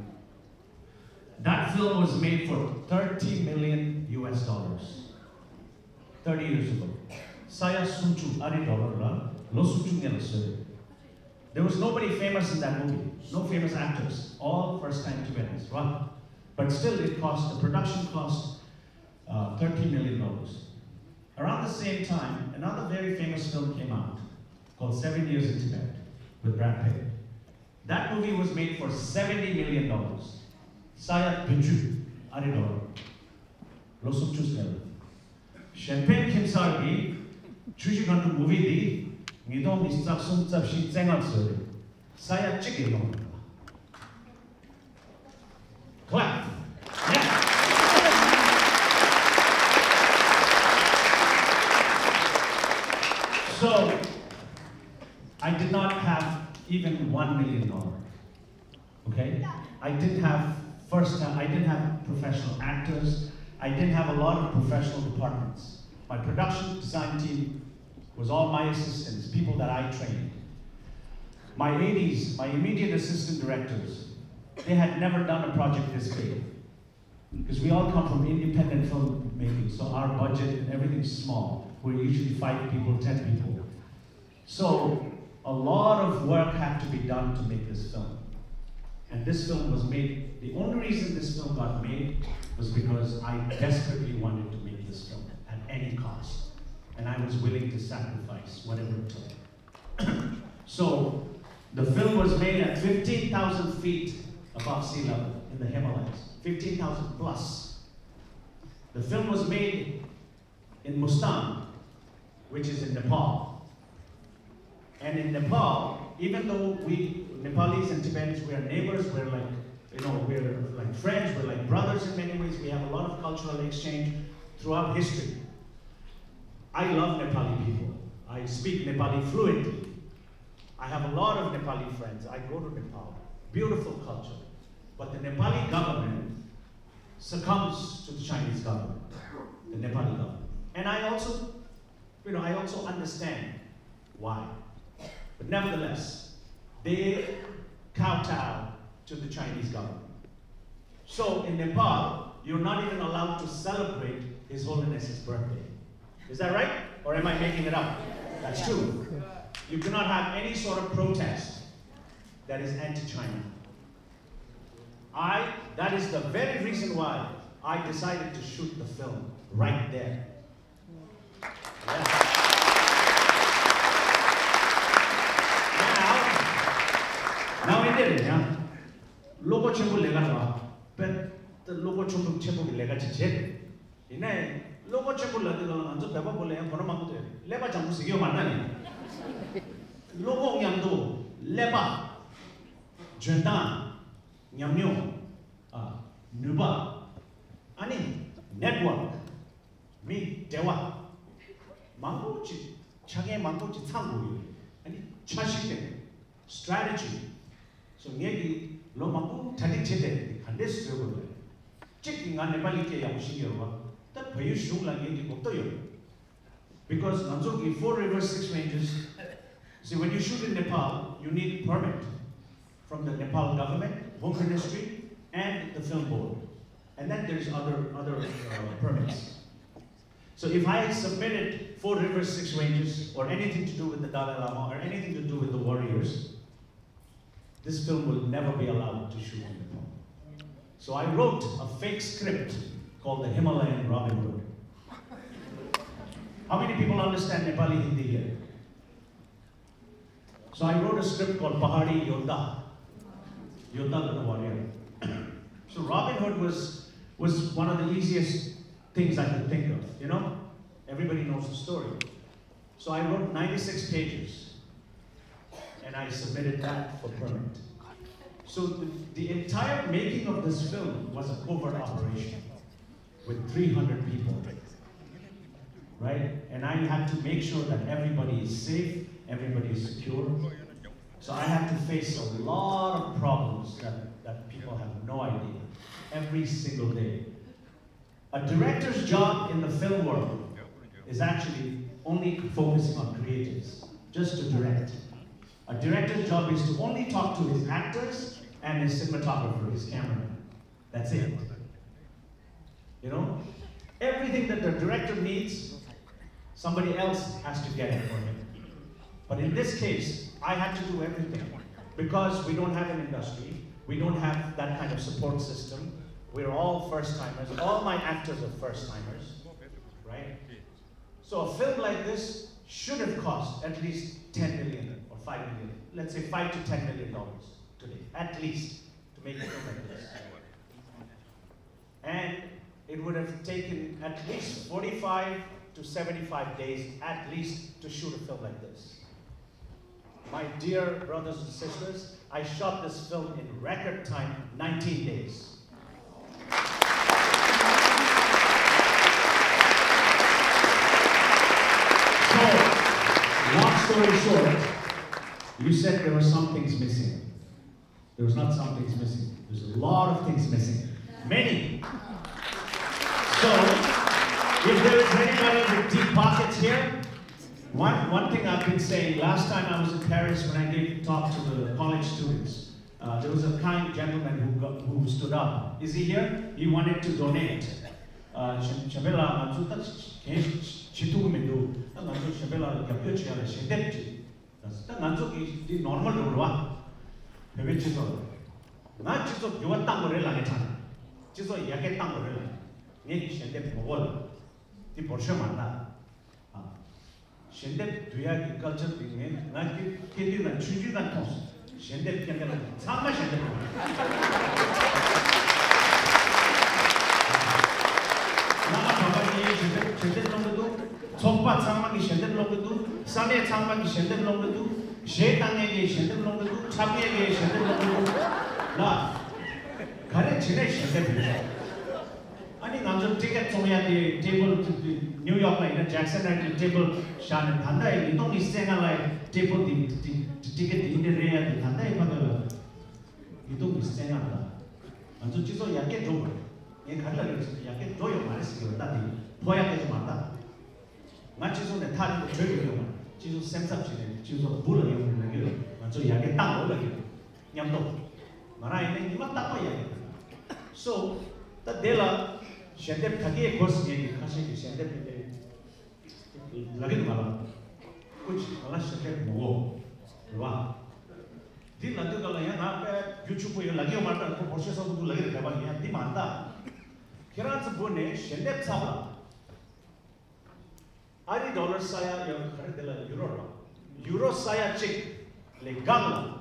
that film was made for thirty million U S dollars. Thirty years ago. ས་ཡ་སུམ་ཅུ་ཨ་རི་ཌོ་ལར་ལ་ལོ་སུམ་ཅུ་སྔོན་ལ་བཟོས་རེད། There was nobody famous in that movie. No famous actors. All first time Tibetans. Right? But still, it cost, the production cost uh, thirty million dollars. Around the same time, another very famous film came out called Seven Years in Tibet with Brad Pitt. That movie was made for seventy million dollars. ས་ཡ་བདུན་ཅུ་ཨ་རི་ཌོ་ལར། ལོ་སུམ་ཅུ་ཟེར། གཞན་ཕན་ཁྱིམ་གསར་གྱི་ཆུ་བཞི་སྒང་དྲུག་མུ་བི་འདི་ཉིས་སྟོང་ཉི་ཤུ་རྩ་གསུམ་རྩ་བཞི་རྩ་ལྔ་བཟོས་རེད། ས་ཡ་གཅིག་གི་ལོ། Clap. Yeah. So, I did not have even one million dollars. Okay? I didn't have first time, I didn't have professional actors. I didn't have a lot of professional departments. My production design team was all my assistants, people that I trained. My A Ds, my immediate assistant directors, they had never done a project this big. Because we all come from independent filmmaking, so our budget and everything is small. We're usually five people, ten people. So a lot of work had to be done to make this film. And this film was made, the only reason this film got made was because I desperately wanted to make this film at any cost. And I was willing to sacrifice whatever it took. So, the film was made at fifteen thousand feet above sea level in the Himalayas. fifteen thousand plus. The film was made in Mustan, which is in Nepal. And in Nepal, even though we Nepalis and Tibetans, we are neighbors, we're like, you know, we're like friends, we're like brothers in many ways. We have a lot of cultural exchange throughout history. I love Nepali people. I speak Nepali fluently. I have a lot of Nepali friends. I go to Nepal. Beautiful culture. But the Nepali government succumbs to the Chinese government, the Nepali government. And I also, you know, I also understand why. But nevertheless, they kowtow to the Chinese government. So in Nepal, you're not even allowed to celebrate His Holiness's birthday. Is that right? Or am I making it up? That's true. You cannot have any sort of protest that is anti-China. I, that is the very reason why I decided to shoot the film right there. Yeah. Now, now in there, yeah. བློ་ཁོག་ཆེན་པོ་ལས་ཀ་རེད་བ། དཔེ་བློ་ཁོག་ཆུང་ཆུང་ཆེན་པོ་གི་ལས་ཀ་ཅིག་བྱེད། ཡིན་ནའི་བློ་ཁོག་ཆེན་པོ་ལབ་དུས་སྒང་ལ་ང་ཚོ་བོད་པ་བོད་ལ་ཡང་གོ་ན་མང་པོ་འདུག་ཀླད་པ་སྦྱང་པོ་ཟེར་གྱི་ཡོད་མ་རེད་ན་ནི། བློ་ཁོག་མཉམ་དུ་ཀླད་པ། འཇོན་ཐང་། ཉམས་མྱོང་། ཨ། ནུས་པ། ཨ་ནི་network། མི་འབྲེལ་བ། མང་པོ་ཅིག་ཆ་རྐྱེན་མང་པོ་ཅིག་ཚང་དགོས་ཡོད། ཨ་ནི་འཆར་གཞི་ལྡན། strategy། སོ་ངས་ཀྱི་ལོ་མང་པོ་གྲ་སྒྲིག་བྱས་ཏེ་ག་འདྲས་བཟོས་དགོས་རེད། གཅིག་གིས་ང་ནེ་པ་ལི་སྐད་ཡག་པོ་ཤེས་ཀྱི་ཡོད་རེད་བ། ད་བལ་ཡུལ་གཞུང་ལ་ངས་ཀྱི་གོ་བརྡ་ཡོད། Because ང་ཚོ་གི Four Rivers Six Ranges, see, when you shoot in Nepal, you need permit from the Nepal government, Home Ministry, and the film board. And then there's other, other uh, permits. So if I submitted Four Rivers Six Ranges or anything to do with the Dalai Lama or anything to do with the warriors, this film will never be allowed to shoot in Nepal. So I wrote a fake script called The Himalayan Robin Hood. How many people understand Nepali Hindi here? So I wrote a script called Pahari Yodha, Yodha the Warrior. So Robin Hood was, was one of the easiest things I could think of, you know? Everybody knows the story. So I wrote ninety-six pages. And I submitted that for permit. So the, the entire making of this film was a covert operation with three hundred people, right? And I had to make sure that everybody is safe, everybody is secure. So I had to face a lot of problems that, that people have no idea every single day. A director's job in the film world is actually only focusing on creatives, just to direct. A director's job is to only talk to his actors and his cinematographer, his cameraman. That's it. You know, everything that the director needs, somebody else has to get it for him. But in this case, I had to do everything because we don't have an industry, we don't have that kind of support system. We're all first timers. All my actors are first timers, right? So a film like this should have cost at least ten million or five million, let's say five to ten million dollars today, at least, to make a film like this. And it would have taken at least forty-five to seventy-five days, at least, to shoot a film like this. My dear brothers and sisters, I shot this film in record time, nineteen days. So, long story short, you said there were some things missing. There's not some things missing. There's a lot of things missing. Many. So, if there is anybody with deep pockets here, one, one thing I've been saying, last time I was in Paris when I gave a talk to the college students, uh, there was a kind gentleman who, got, who stood up. Is he here? He wanted to donate. Uh, ཞབས་བརྟན་ལགས། ང་ཚོ་ད་གཞན་བྱེད་ཐུབ་ཀྱི་མི་འདུག་ད་ང་ཚོ་ཞབས་བརྟན་ལགས་ལ་རྒྱབ་སྐྱོར་བྱེད་ཡ་ལ་ཞལ་འདེབས་ཅིག་ད་ང་ཚོ་གི་འདི་ནོར་མལ་འགྲོ་རུ་བ། བོད་པའི་སྤྱི་ཚོགས་ལ། ང་སྤྱི་ཚོགས་འགྱུར་བ་བཏང་དགོས་རེད་ལབ་མཁན་དྲང་། སྤྱི་ཚོགས་ཡར་རྒྱས་བཏང་དགོས་རེད་ལབ། ངས་ཞལ་འདེབས་མ་དགོས་ལབ། འདི་འབོར་ཤོས་མ་རེད་ད། ཨ། ཞལ་འདེབས་བསྡུ་ཡག་གི་ཀལ་ཆར་འདི་ངས་ང་སྐྱེ་སྐྱེ་དུས་ན་ཆུང་ཆུང་ན་མཐོང་སོང་། ཞལ་འདེབས་སྐྱེ་འདེབས་ལ་ཚང་མ་ཞལ་འདེབས་དགོས། བླ་མ་གྲྭ་པ་གཉིས་ཞལ་འདེབས་ཞལ་འདེབས་སློང་གི་འདུག་ཚོགས་པ་ཚང་མ་གིས་ཞལ་འདེབས་སློང་གི་འདུག་ས་གནས་ཚང་མ་གིས་ཞལ་འདེབས་སློང་གི་འདུག་གཞས་བཏང་མཁན་གྱིས་ཞལ་འདེབས་སློང་གི་འདུག་འཁྲབ་མཁན་གྱིས་ཞལ་འདེབས་སློང་གི་འདུག་ལ། ག་རེ་བྱེད་ནས་ཞལ་འདེབས་ཡོད། ཨ་ནི་ང་ཚོ་ཊི་ཀེ་ཊི་བཙོང་ཡ་དེ་ཊེ་བལ་ནིའུ་ཡོག་ལ་ཡིན་ན་ཇེག་སན་ཧའེཊ་ལ་ཊེ་བལ་བཞག་ནས་ད་ལྟ་ཡི་ཉིས་སྟོང་ཉི་ཤུ་རྩ་ལྔ་ལ་ཡི་ཊེ་བལ་དེ་ཊི་ཀེ་ཊི་དེ་འདྲ་རེད་ཡ་དེ་ད་ལྟ་ཡི་ཕ་གི་ལ་ཉིས་སྟོང་ཉི་ཤུ་རྩ་ལྔ་ལ་ང་ཚོ་སྤྱི་ཚོགས་ཡར་རྒྱས་འགྲོ་དགོས། ངས་ག་རེ་ལབ་ཡོད་ཟེར་ན་ཡར་རྒྱས་འགྲོ་ཡོད་མ་རེད་ཟེར་གྱི་ཡོད་ད། དེ་ཕོ་ཡ་སྐད་ཆ་མ་རེད་ད། ང་སྤྱི་ཚོགས་ནས་ཐག་རིང་དུ་བྲོས་ཡོང་གི་ཡོད་མ་རེད། སྤྱི་ཚོགས་སེམས་འཚབ་བྱས་ནས་སྤྱི་ཚོགས་སྦུག་ལ་ཡོང་ནས་ལབ་ཀྱི་ཡོད། ང་ཚོ་ཡར་རྒྱས་བཏང་དགོས་ལབ་ཀྱི་ཡོད། མཉམ་དུ། ང་རང་ཡིན་ན་ཉི་མ་རྟག་པར་ཡར་རྒྱས་བཏང་། སོ། ད་དེ་ལ་ཞལ་འདེབས་ད་གའི་གོ་སི་ངས་ཀྱི་ཁ་ཤས་ཀྱི་ཞལ་འདེབས་དེ་ལབ་ཀྱི་འདུག་ག་ལ། སྐུ་མཁྱེན་ང་ལ་ཞལ་འདེབས་མི་དགོས། རེད་བ། འདི་ལབ་དུས་ག་ལ་ཡང་ང་དཔེ་རྒྱུ་ཕྱུག་པོ་ཡོད་ལབ་ཀྱི་ཡོད་མ་རེད། ཁོ་འབོར་ཆེ་ས་ཁུ་འདུག་ལབ་ཀྱི་རེད་པ། ཡང་འདི་མ་རེད་ད། ཁྱེད་རང་ཚོ་འབུ་ནས་ཞལ་འདེབས་ཚབ་ལ། ཨ་རི་ཌོ་ལར་ས་ཡ་ཡང་ག་རེ་དེ་ལ་ཡུ་རོ་ར། ཡུ་རོ་ས་ཡ་གཅིག་ལས་སྒང་ལ།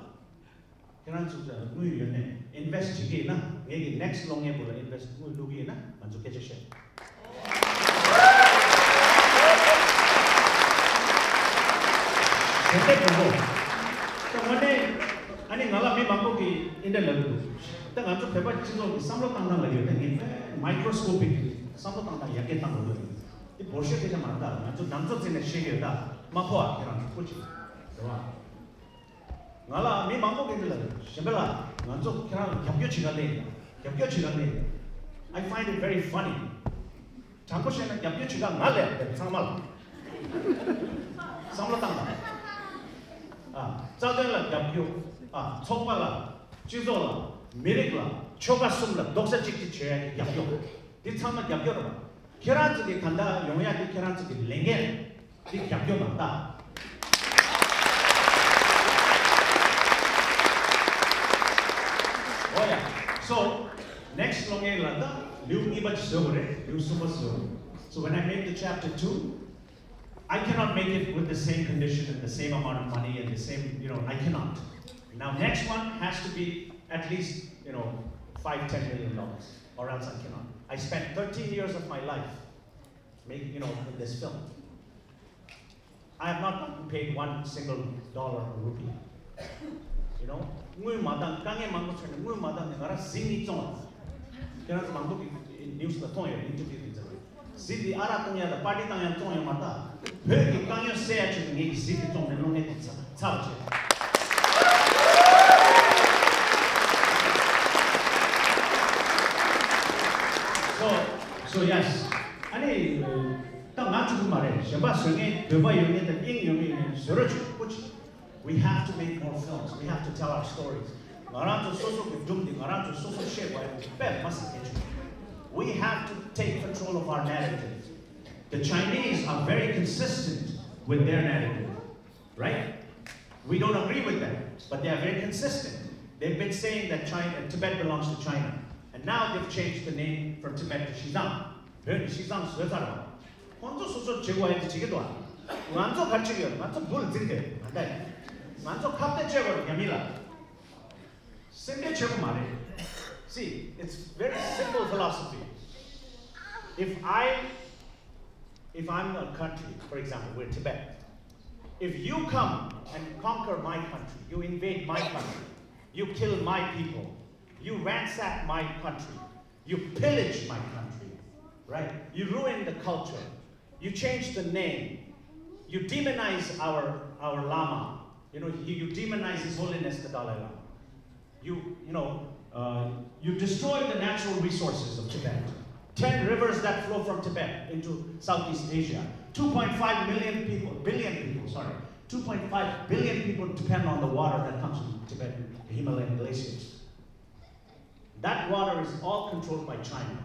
ཁྱེད་རང་ཚོ་དངུལ་ཡོད་ནས་ཨིན་ཝེ་སི་ཊི་བྱེད་ཀྱི་ཡིན་ན། ངེད་ཀྱི་ནེག་སི་ཊི་སློང་མཁན་པོ་ལ་ཨིན་ཝེ་སི་ཊི་དངུལ་བླུག་གི་ཡིན་ན་ང་ཚོ་སྐད་ཆ་བཤད། ཞལ་འདེབས་མང་པོ། ད་དངོས་གནས་ཨ་ནི་ང་ལ་མི་མང་པོ་གིས་འདི་འདྲ་ལབ་ཀྱི་འདུག་ད་ང་ཚོ་བོད་པ་སྤྱི་ཚོགས་ཀྱི་བསམ་བློ་བཏང་སྟངས་ལ་ཡོད་ན་ངས་དཔེ་མའི་ཀྲོ་སི་ཀོ་པིག་གི་བསམ་བློ་བཏང་སྟངས་ཡར་རྒྱས་བཏང་དགོས་ལབ་ཡོད། འདི་འབོར་ཤོས་སྐད་ཆ་མ་རེད་ད། ང་ཚོ་ནང་ཚོ་བརྩིས་ནས་བཤད་ཀྱི་ཡོད་ད། མ་ཕོ་བ་ཁྱེད་རང་ཚོ་སྐུ་མཁྱེན། རེད་བ། ང་ལ་མི་མང་པོ་གིས་འདི་ལབ་ཡོད། གཞན་པ་ལ་ང་ཚོ་ཁྱེད་རང་ལ་རྒྱབ་སྐྱོར་བྱེད་ག་སླེབས་ཡིན། རྒྱབ་སྐྱོར་བྱེད་ག་སླེབས་ཡིན། I find it very funny. དྲང་པོ་བཤད་ན་རྒྱབ་སྐྱོར་བྱེད་ག་ང་སླེབས་དེ་ཚང་མ་ལ། བསམ་བློ་བཏང་དང་། ཨ། རྩ་དོན་ལ་རྒྱབ་སྐྱོར། ཨ། ཚོགས་པ་ལ། སྤྱི་ཚོགས་ལ། མི་རིགས་ལ། ཆོལ་ཁ་གསུམ་ལ་རྡོག་རྩ་གཅིག་སྒྲིལ་བྱེད་ཡ་གི་རྒྱབ་སྐྱོར། འདི་ཚང་མ་རྒྱབ་སྐྱོར་རེད་པ། ཁྱེད་རང་ཚོ་གི་ད་ལྟ་ཡོང་ཡ་འདི་ཁྱེད་རང་ཚོ་གི་ལས་འགན་རེད། འདི་རྒྱབ་སྐྱོར་མ་རེད་ད། འོ་ཡ། So next སློང་མཁན་ལ་ད་ལེའུ་གཉིས་པ་ཅིག་བཟོ་དགོས་རེད། ལེའུ་གསུམ་པ་བཟོ་དགོས། So when I make the chapter two, I cannot make it with the same condition and the same amount of money and the same, you know, I cannot. Now next one has to be at least, you know, five, ten million dollars, or else I cannot. I spent thirteen years of my life making, you know, in this film. I have not gotten paid one single dollar or rupee. you know དངུལ་མ་བཏང་། དཀའ་ངལ་མང་པོ་འཕྲད་ནས་དངུལ་མ་བཏང་ནས་ང་རང་གཟིགས་ནི་བཙོང་བ། ཁྱེད་རང་ཚོ་མང་པོ་གི་ནིའུ་སི་ལ་མཐོང་ཡོད། ཨིན་ཊར་བིའུ་དེ་ཚོ་གཟིགས་དེ་ཨ་རག་བཏུང་ཡ་དང་པར་ཊི་བཏང་ཡ་བཙོང་ཡོད་མ་རེད། བོད་ཀྱི་དཀའ་ངལ་སེལ་ཡ་ཆེད་དུ་ངེད་ཀྱིས་གཟིགས་དེ་བཙོང་ནས་བློ་ངན་དེ་ཚ་ཚ་བ་བྱས། So, so yes. ཨ་ནི་ད་ང་གཅིག་པུ་མ་རེད། གཞན་པ་བཟོ་མཁན་འདོད་པ་ཡོད་མཁན་དང་དབྱིངས་ཡོད་མཁན་ཡོད་ན་བཟོ་རོགས་བྱེད། སྐུ་མཁྱེན། We have to make more films. We have to tell our stories. ང་རང་ཚོ་སོ་སོ་གི་སྒྲུང་འདི་ང་རང་ཚོ་སོ་སོ་བཤད་དགོས་ཡ་དཔེ་མ་སྲིད་གལ་ཆེ། We have to take control of our narrative. The Chinese are very consistent with their narrative, right? We don't agree with them, but they are very consistent. They've been saying that China, Tibet belongs to China, and now they've changed the name from Tibet to Xizang. བོད་ནི་ཤིས་ཙང་བཟོས་ཚར་བ། ཁོང་ཚོ་སོ་སོར་བྱེད་དགོས་ཡ་དེ་བྱེད་ཀྱི་འདུག་ཨ། ང་ཚོ་ག་རེ་བྱེད་ཀྱི་ཡོད། ང་ཚོ་འབུལ་འཛིན་ཏེ་ང་ད་ཡིན། ང་ཚོ་ཁ་གཏད་བཅད་དགོས་རེད་རྒྱ་མི་ལ། སེམས་ཁྲལ་བྱེད་དགོས་མ་རེད། See, it's very simple philosophy. If I, if I'm a country, for example, we're Tibet. If you come and conquer my country, you invade my country, you kill my people, you ransack my country, you pillage my country, right? You ruin the culture. You change the name. You demonize our, our Lama. You know, you, you demonize His Holiness the Dalai Lama. You, you know, uh, you destroy the natural resources of Tibet. Ten rivers that flow from Tibet into Southeast Asia. Two point five million people, billion people, sorry. Two point five billion people depend on the water that comes from Tibet, the Himalayan glaciers. That water is all controlled by China.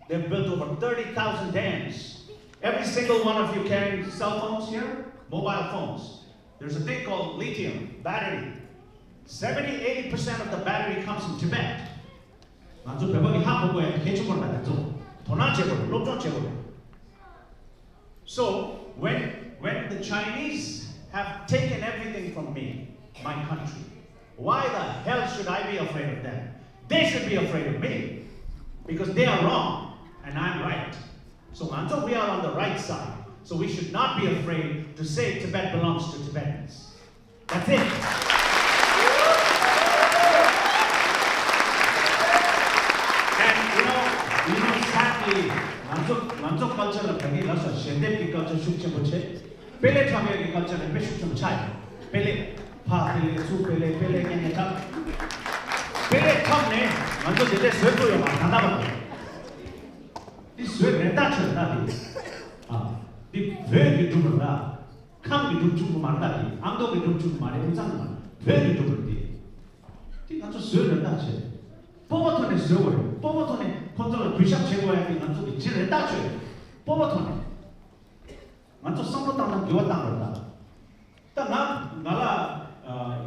They've built over thirty thousand dams. Every single one of you carrying cell phones here, mobile phones, there's a thing called lithium battery. Seventy, eighty percent of the battery comes from Tibet. ང་ཚོ་བོད་པ་གི་ཧ་གོ་དགོས་ཡ་གལ་ཆེན་པོ་རེད། ད་དེ་ཚོ་དོ་སྣང་བྱེད་དགོས་རེད། སློབ་སྦྱོང་བྱེད་དགོས་རེད། So when, when the Chinese have taken everything from me, my country, why the hell should I be afraid of them? They should be afraid of me because they are wrong and I'm right. So ང་ཚོ, we are on the right side. So we should not be afraid to say Tibet belongs to Tibetans. That's it. And you know, you know, sadly, ང་ཚོ་ང་ཚོ་ཀལ་ཅར་ལ་ད་གིན་ལབ་སོང་། ཞལ་འདེབས་ཀྱི་ཀལ་ཅར་ཤུགས་ཆེན་པོ་བྱས། དཔེ་ལེགས་འཁྲབ་ཡས་ཀྱི་ཀལ་ཅར་ལ་དཔེ་ཤུགས་ཆེན་པོ་ཆགས་ཡོད། དཔེ་ལེགས་ཕར་དཔེ་ལེགས་ཚུར་དཔེ་ལེགས་དཔེ་ལེགས་ཉན་ཉན་འཁྲབ། དཔེ་ལེགས་འཁྲབ་ནས་ང་ཚོ་དེ་འདྲས་བཟོས་ཐུབ་ཡོད་མ་རེད། ད་ལྟ་བར་དུ་འདི་བཟོས་རེད་ད། ཆོས་ད་འདི་ཨ་འདི་བོད་ཀྱི་སྒྲུང་རེད་ད། ཁམས་ཀྱི་སྒྲུང་བྱུང་གི་མ་རེད་ད། དེ་ཨ་མདོ་གི་སྒྲུང་བྱུང་གི་མ་རེད། དབུས་གཙང་གི་མ་རེད། བོད་ཀྱི་སྒྲུང་རེད་དེ། དེ་ང་ཚོ་བཟོས་རེད་ད་བྱས། སྤོབས་པ་ཐོག་ནས་བཟོས་དགོས་རེད། སྤོབས་པ་ཐོག་ནས་ཁོང་ཚོ་ལ་གུས་ཞབས་བྱེད་དགོས་ཡ་དེ་ང་ཚོ་གི་ཅི་རེད་ད་བྱས། སྤོབས་པ་ཐོག་ནས། ང་ཚོ་བསམ་བློ་བཏང་ན་འགྱུར་བ་བཏང་རེད་ད། ད་ང་ང་ལ་ཨ་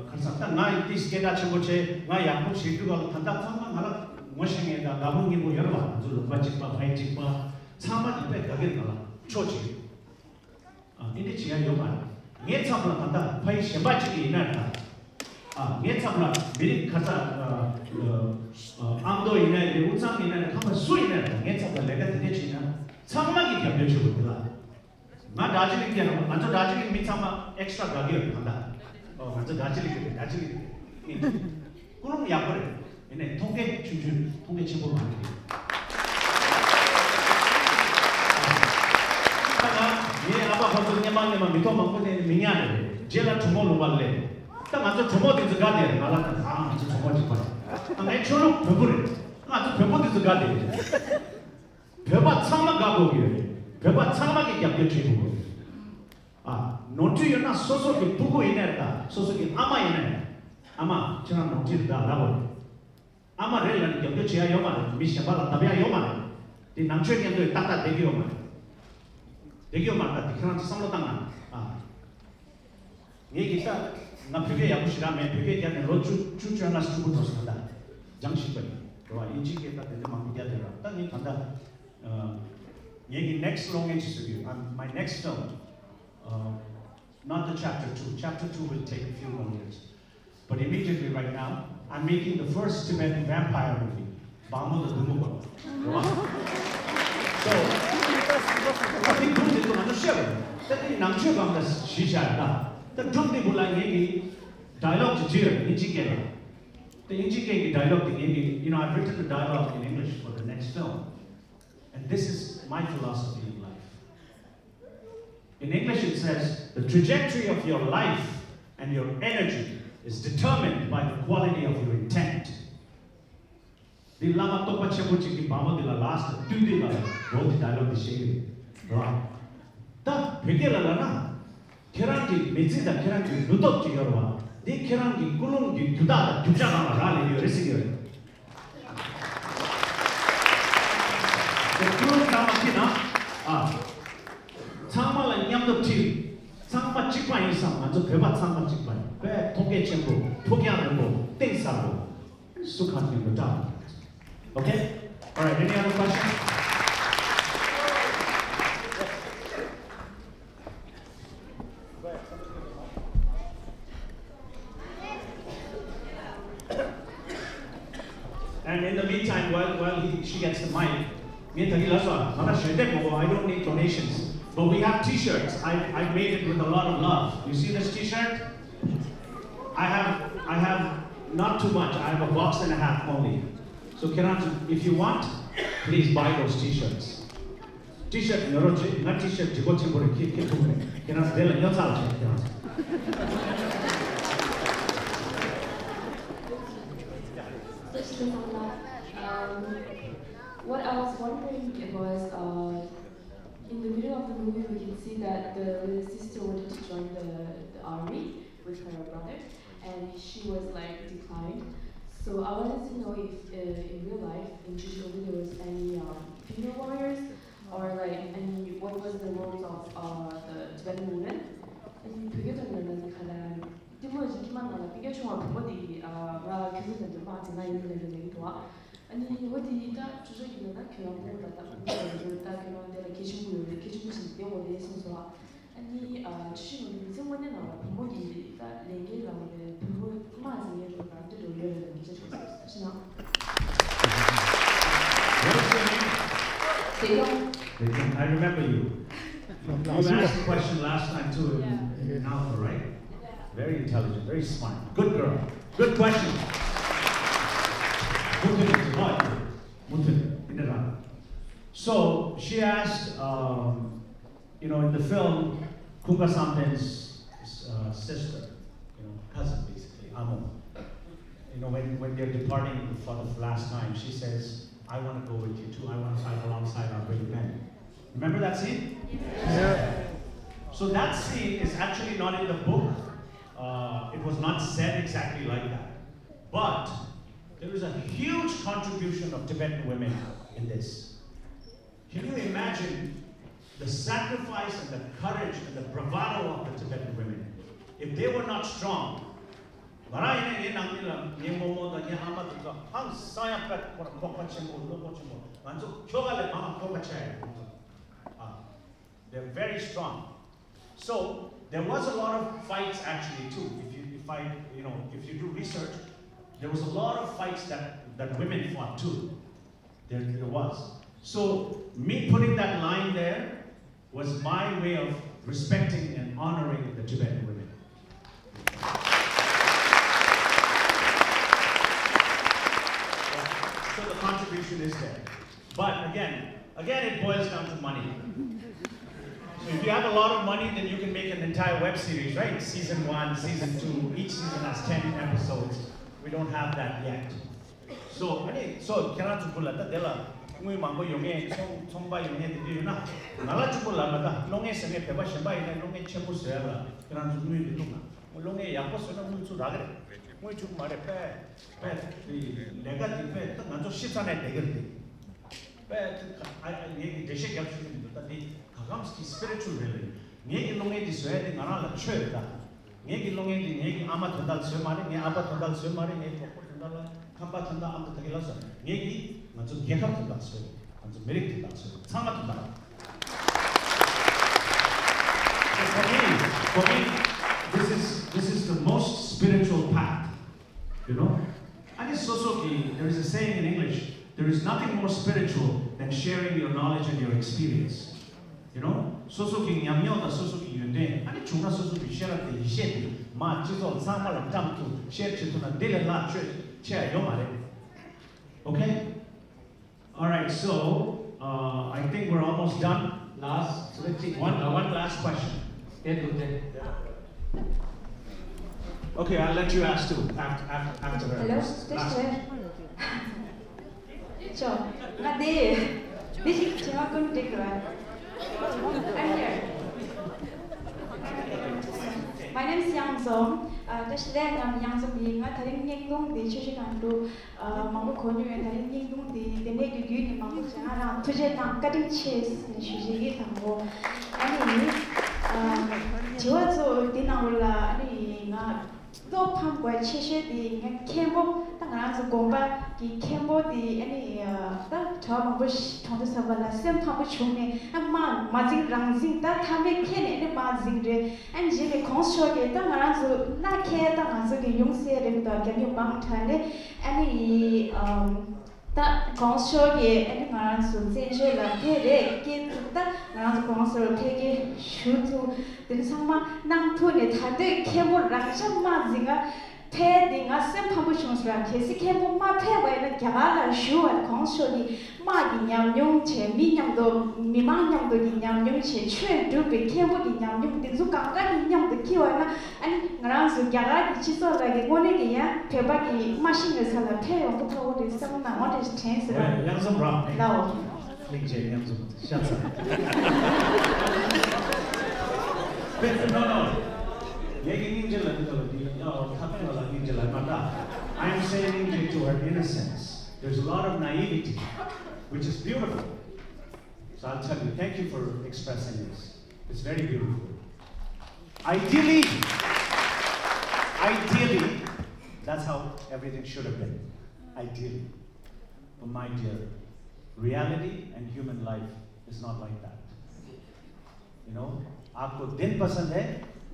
ག་རེ་ཟེར། ད་ང་ཡི་ཏིས་སྐད་གྲགས་ཆེན་པོ་བྱས། ང་ཡག་པོ་བྱེད་དུས་སྐབས་ལ་ད་ལྟ་ཚང་མ་ང་ལ་ངོ་ཤེས་མཁན་དང་དགའ་པོ་ངན་པོ་ཡོད་རེད་པ། ང་ཚོ་ལུང་པ་གཅིག་པ་ཕ་ཡུལ་གཅིག་པ་ཚང་མ་གི་དཔེ་དགའ་གི་རེད། ང་ལ་ཕྱོགས་གཅིག་ཨ་འདི་འདྲ་བྱེད་ཡ་ཡོད་མ་རེད། ངའི་མཚམས་ལ་ད་ལྟ་ཕ་ཡུལ་གཞན་པ་གཅིག་ཡིན་ན་རེད་ད། ཨ་ངའི་མཚམས་ལ་མི་རིགས་ག་རེ་ཟེར། ཨ་ཨ་ཨ་མདོ་ཡིན་ན་རེད། དབུས་གཙང་ཡིན་ན་རེད། ཁམས་པ་སུ་ཡིན་ན་རེད། ངའི་མཚམས་ལ་ལས་ཀ་དེ་འདྲ་བྱེད་ན་ཚང་མ་གི་རྒྱབ་སྐྱོར་བྱེད་དགོས་འདི་ལ། ང་དྲག་ཅི་ལིག་སྐྱེས་རོགས། ང་ཚོ་དྲག་ཅི་ལིག་མི་ཚང་མ་ཨེག་སི་ཊ་ར་དགའ་གི་ཡོད་ད་ལྟ། ཨོ་ང་ཚོ་དྲག་ཅི་ལིག་རེད། དྲག་ཅི་ལིག་རེད། ཀུན་སློང་ཡག་པོ་རེད། ཡིན་ནའི་མཐོང་གལ་ཆུང་ཆུང་། མཐོང་གལ་ཆེན་པོ་མ་རེད། ད་ང་ངའི་ཨ་ཕ་ཁོ་ཚོ་སྔན་མ་སྔན་མ་མི་ཐོག་མང་པོ་ནས་མི་ཉག་རེད། རྗེས་ལ་གྲོ་མོ་ལུང་པ་སླེབས། ད་ང་ཚོ་གྲོ་མོ་དེ་ཚོ་དགའ་བསྡད་རེད། ང་ལ་ད་ང་ཚོ་གྲོ་མོ་གཅིག་པ་རེད། ད་ངའི་ཆོས་ལུགས་བོན་པོ་རེད། ང་ཚོ་བོན་པོ་དེ་ཚོ་དགའ་བསྡད་རེད། བོད་པ་ཚང་མ་དགའ་དགོས་ཀྱི་ཡོད་རེད། བོད་པ་ཚང་མ་གིས་རྒྱབ་སྐྱོར་བྱེད་དགོས་ཀྱི་ཡོད་རེད། ཨ་ནོར་འཁྲུལ་ཡོད་ན་སོ་སོ་གི་ཕྲུ་གུ་ཡིན་ནའི་རེད་ད། སོ་སོ་གི་ཨ་མ་ཡིན་ནའི་རེད། ཨ་མ་ཁྱེད་རང་ནོར་འཁྲུལ་རེད་ད་ལབ་དགོས་རེད། ཨ་མ་རེད་ལབ་ནས་རྒྱབ་སྐྱོར་བྱེད་ཡ་ཡོད་མ་རེད། མི་གཞན་པ་ལ་བརྡབ་ཡ་ཡོད་མ་རེད། དེ་ནང་ཆོས་མཉམ་དུ་ཏག་ཏག་བསྡད་ཀྱི་ཡོད་མ་རེད། བསྡད་ཀྱི་ཡོད་མ་རེད་ད། དེ་ཁྱེད་རང་ཚོ་བསམ་བློ་བཏང་ན་ཨ། ངས་ཀྱི་ད་ང་བོད་སྐད་ཡག་པོ་ཞེ་དྲག་མེད། བོད་སྐད་རྒྱབ་ནས་ལོ་བཅུ་བཅུ་བཅོ་ལྔ་ཙམ་འགྲོ་སོང་། ད་ལྟ་སྦྱང་ཤེས་པ་ཡིན་རེད་བ། དབྱིན་ཇིའི་སྐད་ད་དེ་འདྲ་མང་པོ་རྒྱབ་བསྡད་ར། ད་ངས་ད་ལྟ་ངས་ཀྱི་ནེག་སི་ཊི་ལོ་ངས་ཅི་བཟོ་གི་ཡོད། I'm, my next film, uh, not the chapter two. Chapter two will take a few more years. But immediately right now, I'm making the first Tibetan vampire movie. བག་མོ་དང་བདུད་མོ་སྐོར། རེད་བ། So ད་དེ་སྒྲུང་དེ་ཚོ་ང་ཚོ་བཤད་པ་རེད། ད་དེ་ནང་ཆོས་སྒང་ལ་གཞི་བཞག་ཡོད་ད། ད་སྒྲུང་དེ་བོད་ལ་ངེད་ཀྱི་ Dialogue ཅིག་བྲིས་ཡོད་དབྱིན་ཇི་སྐད་ལ། དེ་དབྱིན་ཇི་སྐད་ཀྱི་dialogue དེ་ངས་ཀྱི you know, I've written the dialogue in English for the next film. And this is my philosophy in life. In English, it says, "The trajectory of your life and your energy is determined by the quality of your intent." འདི་བླ་མ་རྟོགས་པ་ཆེན་པོ་གཅིག་གིས་བ་མོ་འདི་ལ་ལཱསི་ཊི་བསྟུན་འདི་ལ་རོ་འདི་dialogue འདི་བཤད་ཀྱི་རེད། རོ། ད་བོད་སྐད་ལ་ལབ་ན། ཁྱེད་རང་གི་མི་ཚེ་དང་ཁྱེད་རང་གི་ནུས་སྟོབས་ཀྱི་ཡོད་རེད་བ། འདི་ཁྱེད་རང་གི་ཀུན་སློང་གི་རྒྱུ་དག་དང་རྒྱུ་ཆ་རང་ལ་རག་ལས་ཡོད་རེད་ཟེར་གྱི་ཡོད་རེད། དེ་ཀུན་སློང་གཙང་མ་ཁྱེར་ན། ཨ། ཚང་མ་ལ་མཉམ་དུ་ཁྲིད། ཚང་མ་གཅིག་པ་ཡིན་བསམ། ང་ཚོ་བོད་པ་ཚང་མ་གཅིག་པ་ཡིན། དཔེ་ཐོག་ཁེ་ཆེན་པོ་ཕུགས་རྒྱང་རིང་པོ་གཏིང་ཟབ་པོ། སུ་གང་ཡིན་པ་འདྲ། Okay? All right, any other questions? And in the meantime, while, while he, she gets the mic, ངས་ད་གིན་ལབ་སོང་། ང་ལ་ཞལ་འདེབས་མ་དགོས། I don't need donations. But we have T-shirts. I, I made it with a lot of love. You see this T-shirt? I have, I have not too much. I have a box and a half only. So, Kenan, if you want, please buy those T-shirts. T-shirt ཉོ་རོགས་བྱེད། ང་T-shirt ལྗིད་པོ་ཆེན་པོ་རེད། ཁྱེད་ཁྱེད་ཐུབ་མེད། ཁྱེད་རང་དེ་ལ་ཉོ་ཚར་བྱེད་ཁྱེད་རང་། Thank you, Sangha. Um, what I was wondering was, uh, in the middle of the movie, we can see that the little sister wanted to join the, the army with her brother, and she was like declined. So I wanted to know if, uh, in real life in Chushoku there was any, um, female warriors, or like any, what was the roles of, uh, the Tibetan women? ཨ་ནི་བོད་སྐད་ཐོག་ནས་ལབ་ན་ག་ལ། གཏི་མུག་གི་ཁྱིམ་ནང་ལ་སྤུན་ཀྱག་ཆུང་བ་བུ་མོ་དེ་ཨ་ང་ཁྱོད་ཚོ་དང་འདྲ་མ་དེ་ན་ཡིན་ནས་ལབ་ནས་འདུག་ཨ་ནི་འོ་དེ་ཡིན་ད་ཅོ་ཅོ་གི་ལབ་ན་ཁྱོད་རང་བུ་མོ་ད་ད་བུ་མོ་ཡོད་ད་ཁྱོད་རང་དེ་ལ་གལ་ཆེན་པོ་ཡོད་རེད། གལ་ཆེན་པོ་ཞིག་དེ་འོ་དེ་གསུངས་སོང་ཨ། ཨ་ནི་ཨ་ཅོ་ཅོ་གི་མི་ཚེ་དངོས་གནས་ནང་ལ་བུ་མོ་གི་ད་ལས་འགན་ལ་འོ་དེ་བུ་མོ་དམག་འཛིན་ཡས་འགྲོ་ན་འདི་འགྲོ་ཡོད་རེད་ལབ་ངེས་ཅན་ཆོག་སོང་ཞེ་ན། What's your name? Sejong. Sejong, I remember you. You asked the question last time too in, in Alpha, right? Very intelligent, very smart. Good girl. Good question. Mutin, right? Mutin, in the round. So she asked, um, you know, in the film, Khunga Samden's uh, sister, you know, cousin basically, Amo. You know, when, when they're departing for the last time, she says, "I want to go with you too. I want to fight alongside our brave men." Remember that scene? Yeah. So that scene is actually not in the book. Uh, it was not said exactly like that. But there is a huge contribution of Tibetan women in this. Can you imagine the sacrifice and the courage and the bravado of the Tibetan women? If they were not strong, ང་རང་ཡིན་ན་ངའི་ནང་མི་ལ་ངའི་རྨོ་མོ་དང་ངའི་ཨ་མ་དེ་ཚོ་ཧང་སང་ཡང་དཔེ་ཁོ་རང་ཁོག་པ་ཆེན་པོ་བློ་ཁོག་ཆེན་པོ། ང་ཚོ་ཁྱོ་ག་ལས་མང་ང་ཁོག་པ་ཆེ་ཡ་ཡོད་ཁོང་ཚོ། ཨ། They're very strong. So there was a lot of fights actually too. If you, if I, you know, if you do research, there was a lot of fights that, that women fought too. There, there was. So me putting that line there was my way of respecting and honoring the Tibetan women. So the contribution is there. But again, again, it boils down to money. So if you have a lot of money, then you can make an entire web series, right? Season one, season two, each season has ten episodes. We don't have that yet. So, ཨ་ནི། So ཁྱེད་རང་ཚོ་བུ་ལ་ད་དེ་ལ་དངུལ་མང་པོ་ཡོང་ངེས། ཚོང་ཚོང་པ་ཡོང་ངེས་དེ་འདྲ་ཡོད་ན། ང་ལ་གཅིག་པོ་ལབ་ན་ད་གློག་བརྙན་བཟོ་མཁན་བོད་པ་གཞན་པ་ཡིན་ན་གློག་བརྙན་ཆེན་པོ་བཟོ་ཡ་ལ་ཁྱེད་རང་ཚོ་དངུལ་མི་བླུག་ན། གློག་བརྙན་ཡག་པོ་བཟོས་ན་དངུལ་ཚུར་རག་གི་རེད། དངུལ་འཇུག་མ་རེད་པས། པས། ལས་ཀ་འདི་པས་ད་ང་ཚོ་ཤི་ཚར་ནས་བསྡད་ཀྱི་རེད་དེ། པས་ད་ཨ་ཨ་ངས་འགྲེལ་བཤད་རྒྱབ་ཤེས་ཀྱི་མི་འདུག་ད་འདི་ག་གམ་གྱི་spiritual རེད་ལེ། ངས་ཀྱི་གློག་བརྙན་འདི་བཟོ་ཡ་དེ་ང་རང་ལ་ཆོས་རེད་ད། ངས་ཀྱི་གློག་བརྙན་འདི་ངས་ཀྱི་ཨ་མ་དོན་དག་བཟོས་མ་རེད། ངའི་ཨ་ཕ་དོན་དག་བཟོས་མ་རེད། ངའི་གྲོགས་པོ་དོན་དག་ལ། ཁམས་པ་དོན་དག་ཨ་མདོ་ད་གི་ལ་བཟོས། ངས་ཀྱི་ང་ཚོ་རྒྱལ་ཁབ་དོན་དག་བཟོས། ང་ཚོ་མི་རིགས་དོན་དག་བཟོས། ཚང་མ་དོན་དག So for me, for me, this is, this is the most spiritual path, you know. ཨ་ནི་སོ་སོ་གི, there is a saying in English, "There is nothing more spiritual than sharing your knowledge and your experience." You know, སོ་སོ་གི་ཉམས་མྱོང་དང་སོ་སོ་གི་ཡོན་ཏན། ཨ་ནི་བྱུང་ན་སོ་སོ་གི་ཤེས་རབ་དང་ཡིད་ཆེས་དེ་ མ་སྤྱི་ཚོགས་ཚང་མ་ལ་བཀྲམ་ཐུབ་ཤེར་བྱེད་ཐུབ་ན་འདི་ལས་ལྷག་ཆོས་ཆེ་ཡ་ཡོད་མ་རེད། Okay? All right, so uh, I think we're almost done. Last, so let's see, one, uh, one last question. དེ་འདུག་སྟེ། Okay, I'll let you ask too after, after, after the Hello, last. Just here. ཅོ། ང་དེ། དེ་ཞིག་བྱེད་མ་ཀུན་འགྲིག་ར། I'm here. My name is Yang Zong. ཨ། བཀྲ་ཤིས་བདེ་ལེགས། ང་Yang Zong ཡིན། ང་ད་རིང་བརྙན་ཐུང་འདི་ཆུ་བཞི་སྒང་དྲུག་ཨ། མང་པོ་གོ་མྱོང་ཡོད། ད་རིང་བརྙན་ཐུང་འདི་དེ་ནས་ཀྱི་བརྒྱུད་ནས་མང་པོ་བྱས། ང་རང་ཐུགས་རྗེ་དང་བཀའ་དྲིན་ཆེ་ཞུ་ཞུ་ཡི་དང་པོ། ཨ་ནི། ཨ། དྲི་བ་གཙོ་བོ་འདི་ནང་ལ་ཨ་ནི་ང་བློ་ཕམ་དགོས་ཆེ་ཤོས་དེ་ངས་མཁན་པོ། ད་ང་རང་ཚོ་དགོན་པ་གི་མཁན་པོ་དེ་ཨ་ནི་ད་གྲྭ་བ་མང་པོ་ཞིག་གྲོངས་དུས་ཙམ་པ་ལ་སེམས་ཕམ་པོ་བྱུང་ནས། ཨ། མ་མ་འཛིང་རང་འཛིང་། ད་མཐའ་མའི་ཁྱེད་ནས་ཨ་ནི་མ་འཛིང་རེད། ཨ་ནི་རྗེས་ནས་གོང་ས་མཆོག་གིས་ད་ང་རང་ཚོ་ལ་ཁྱེད་ད་ང་ཚོ་གི་ཡོང་སའི་རེད་མི་འདུག་རྒྱ་མི་མང་དྲགས་ནས། ཨ་ནི་ཨམ། ད་གོང་ས་མཆོག་གིས་ཨ་ནི་ང་རང་ཚོ་བཙན་བྱོལ་ལ་ཕེབས་རེད། སྐད་ཐུག་ད་ང་རང་ཚོ་གོང་ས་མཆོག་ཕེབས་སྐད་ཞུ་ཐུབ། དེ་ཚང་མ་གནང་ཐུབ་ནས། ད་ལྟའི་མཁན་པོ་རང་ཅག་མ་འཛིང་ང་ཕེབས་དེ་ང་སེམས་ཕམ་པོ་བྱུང་སོང་ར། གལ་སྲིད་མཁན་པོ་མ་ཕེབས་པ་ཡིན་ན། རྒྱ་གར་ལ་བཞུགས་པ་གོང་ས་མཆོག་གིས་དམག་གི་ཉམས་མྱོང་བྱས། མི་མཉམ་དུ་མི་མང་མཉམ་དུ་གི་ཉམས་མྱོང་བྱས། ཆོས་སྒྲུབ་པའི་མཁན་པོ་གི་ཉམས་མྱོང་དེ་ཚོ་གང་ག་གི་མཉམ་དུ་འཁྱེར་བ་ན། ཨ་ནི་ང་རང་ཚོ་རྒྱ་གར་གྱི་སྤྱི་ཚོགས་ལ་གི་དངོས་གནས་ཀྱི་ཡང་བོད་པ་གི་མ་ཤི་ངེ་ས་ལ་ཕེབས་ཡོང་གི་ཐོག་རེད་བསམ་ན་འོ་དེ་དྲན་ཟེར་བ། ཡང་འཛོམས་རོགས། ལའོ། སྙིང་རྗེ། མཉམ་འཛོམས་ཤ་ཚ། No, no. ངས་ཀྱི་སྙིང་རྗེ་ལ་འདི་ལ་འདི་ཡང་ཁ་ཕན་ལ་སྙིང་རྗེ་ལ་མ་ད། I am saying སྙིང་རྗེ to her innocence. There's a lot of naivety, which is beautiful. So I'll tell you, thank you for expressing this. It's very beautiful. Ideally, ideally, that's how everything should have been. Ideally. But my dear, reality and human life is not like that. You know, आपको दिन पसंद है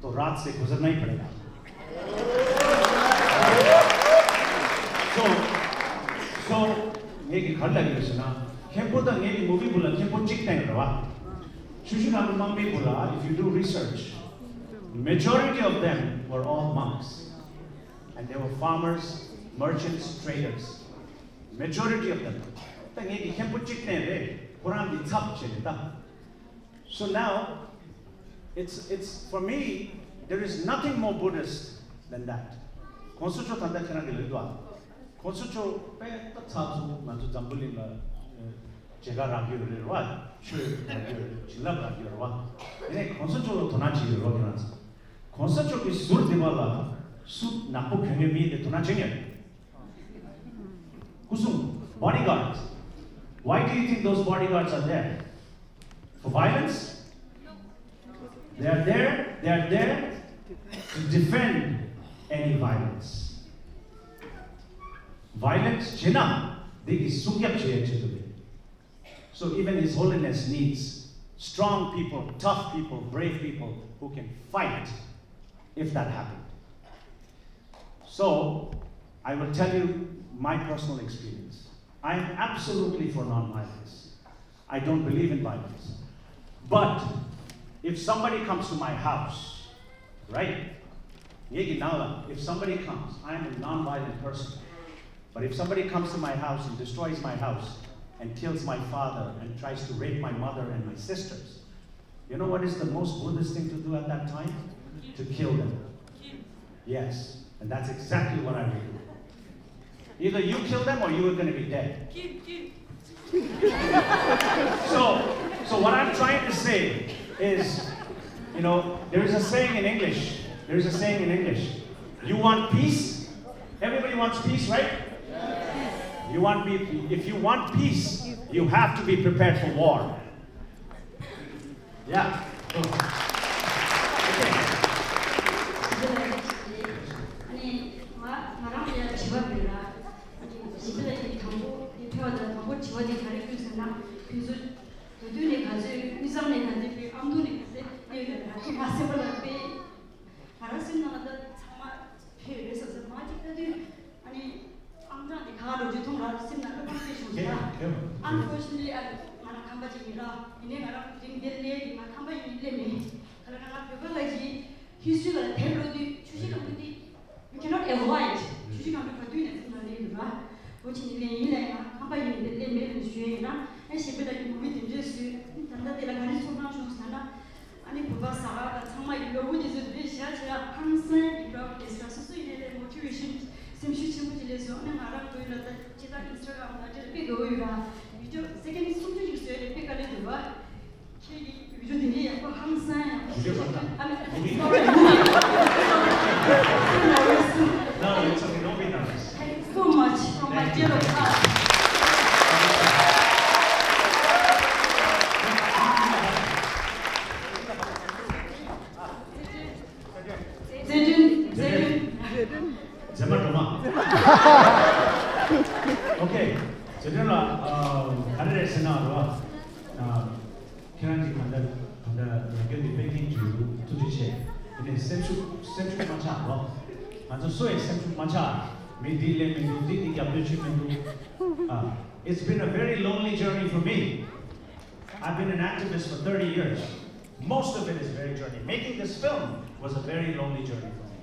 तो रात से गुजरना ही पड़ेगा. So, so, ངས་ཀྱི་ག་རེ་ལབ་ཡོད་ཟེར་ན། མཁན་པོ་དང་ངས་ཀྱི་མུ་བི་བུ་ལ་མཁན་པོ་གཅིག་བསྟན་ཡོད་རེད་བ། ཆུ་ཤུ་ནང་གི་དམག་མི་བུ་ལ། If you do research, majority of them were all monks. And they were farmers, merchants, traders. Majority of them. ད་ངས་ཀྱི་མཁན་པོ་གཅིག་བསྟན་རེད། ཁོ་རང་གི་ཚབ་བྱས་ནས་ད། So now, it's, it's, for me, there is nothing more Buddhist than that. གོང་ས་མཆོག་ད་ལྟ་ཁྱེད་རང་གི་ལུས་དུ་ཨ། གོང་ས་མཆོག་དཔེ་ད་ཚགས་ཚུད། ང་ཚོ་འཛམ་བུ་གླིང་ལ་མཇལ་ཁ་རག་རྒྱུ་རེད་བ། ཆོས་རག་རྒྱུ་རེད། བྱིན་རླབས་རག་རྒྱུ་རེད་བ། དེ་ནས་གོང་ས་མཆོག་ལ་དོ་སྣང་བྱེད་ཀྱི་ཡོད་རོགས་ཁྱེད་རང་ཚོ། གོང་ས་མཆོག་གི་ཟུར་དེ་བ་ལ་སུ་ནག་པོ་གྱོན་མཁན་མི་དེ་དོ་སྣང་བྱེད་ཀྱི་ཡོད། སྐུ་སྲུང་། Bodyguards. Why do you think those bodyguards are there? For violence? They are there, they are there to defend any violence. Violence བྱེད་ན་འདི་གི་སྲུང་སྐྱོབ་བྱེད་ཡ་ཆེད་དུ་རེད། So even His Holiness needs strong people, tough people, brave people who can fight if that happened. So, I will tell you my personal experience. I am absolutely for non-violence. I don't believe in violence. But if somebody comes to my house, right? ངེད་ཀྱི་ནང་ལ, if somebody comes, I am a non-violent person. But if somebody comes to my house and destroys my house and kills my father and tries to rape my mother and my sisters, you know what is the most Buddhist thing to do at that time? To kill them. Yes, and that's exactly what I would do. Either you kill them or you are gonna be dead. So, so what I'm trying to say is, you know, there is a saying in English. There is a saying in English. You want peace? Everybody wants peace, right? You want pe-, if you want peace, you have to be prepared for war. Yeah. Okay. ཨ་ནི་ང་ང་རང་ལ་དྲི་བ་མེད་ལ། ཨ་ནི་ཞིབ་ལ་ཡིན་དང་པོ་འདི་ཕེབས་པ་དང་དང་པོ་དྲི་བ་འདི་ག་རེ་ཕུལ་ཟེར་ན། ཁྱོད་ཚོ་དུས་དུས་ནས་ག་ཚོད་དབུས་གཙང་ནས་ག་ཚོད་ཕེབས། ཨ་མདོ་ནས་ག་ཚོད་ཕེབས་ཡོད་ལ། ང་ཚོ་མ་སེམས་པ་ལ་དཔེ་ང་རང་སེམས་ནང་ལ་ད་ཚང་མ་ཕེབས་ཡོད་རེད་བསམ་ས། མ་གཅིག་ལྟ་དུས་ཨ་ནི། ཨང་གྲངས་དེ་ག་ག་ལོ་རྒྱུས་མཐོང་ར་སེམས་ནང་བློ་ཕམ་སྐྱེས་བྱུང་ཟེར་ན། Unfortunately ཨ་ང་རང་ཁམས་པ་ཅིག་ཡིན་ར། ཡིན་ནའི་ང་རང་རིང་འདིར་སླེབས་ཡིན། ང་ཁམས་པ་ཡིན་སླེབས་མེད། ག་ལ་ང་རང་བོད་པ་ལ་གི་ཧི་སི་ཊི་རི་ལ་དེབ་ཀློག་དུས་ཆུ་བཞི་ལ་ ཁྱོད་རང་ང་འདིར་དཔེ་དགའ་བོ་ཡོད་ར། བི་ཌིའོ་སེ་ཀེན་ཌི་སུམ་ཅུ་ཞིག་བཟོས་ཏེ་དཔེ་དཀའ་ལས་འདུག་བ། ཁྱེད་ཀྱི་བི་ཌིའོ་འདི་འདྲའི་ཡག་པོ་ཧང་སང་ཡག་པོ་བི་ཌིའོ་ཞིག་བཟོས། ཨ་མ་ཨ་ཏི་སོ་རི། No, it's okay. Don't be nervous. Thank you so much from my dear of heart. ཛེ་ཏུན། ཛེ་ཏུན། ཛེ་མ་སྒྲོལ་མ། ཨོ་ཁེ། ཛེ་ཏུན་ལགས། ཨ། ག་རེ་རེད་ཟེར་ན་རོ། ཨ། ཁྱེད་རང་གིས་གང་ལྟར་གང་ལྟར་ཡར་རྒྱས་འདི་སྤེལ་མཁན་ཅིག་ཡོད་འདུག་ཐུགས་རྗེ་ཆེ། དེ་ནས་སེམས་ཤུགས་སེམས་ཤུགས་མ་ཆག་རོ། ང་ཚོ་སུ་ཡང་སེམས་ཤུགས་མ་ཆག་མི་འདི་ལས་མི་འདུག་འདི་འདི་རྒྱབ་སྐྱོར་བྱེད་མི་འདུག་ཨ། It's been a very lonely journey for me. I've been an activist for thirty years. Most of it is very journey. Making this film was a very lonely journey for me.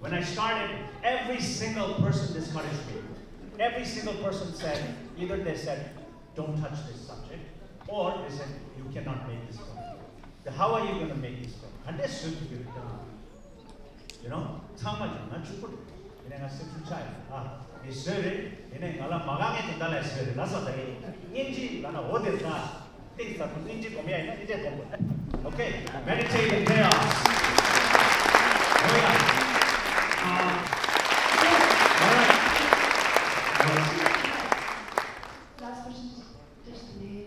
When I started, every single person discouraged me. Every single person said, either they said, "Don't touch this subject," or they said, "You cannot make this film." Then how are you going to make this film? And this should be done. You know, ཚང་མ་ཀྱང་ང་ཕྱུག་པོ་རེད། ཡིན་ནའི་ང་སེམས་ཤུགས་ཆག་ཡོད། ཨ། ངས་བཟོས་རེད། ཡིན་ནའི་ང་ལ་མ་དགའ་མཁན་དེ་འདྲ་ལ་བཟོས་རེད་ལབ་ས་ད་ཡིན། སྙིང་རྗེ་ལབ་ན་འོ་དེ་ལྟ། ཏིག་ཙམ་སྙིང་རྗེ་སྒོམ་ཡ་ཡིན་ན་སྙིང་རྗེ་སྒོམ་དགོས། Okay, meditate in chaos. Oh yeah. Uh, all right. Last question, just today.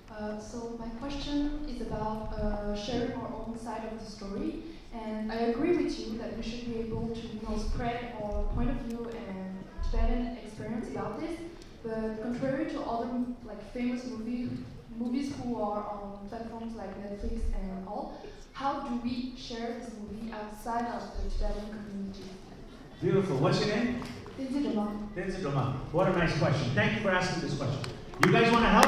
Uh, so my question is about uh, sharing our own side of the story. And I agree with you that we should be able to, you know, spread our point of view and Tibetan experience about this. But contrary to other, like, famous movie movies who are on platforms like Netflix and all, how do we share this movie outside of the Tibetan community? Beautiful. What's your name? Tenzin Droma. Tenzin Droma. What a nice question. Thank you for asking this question. You guys want to help?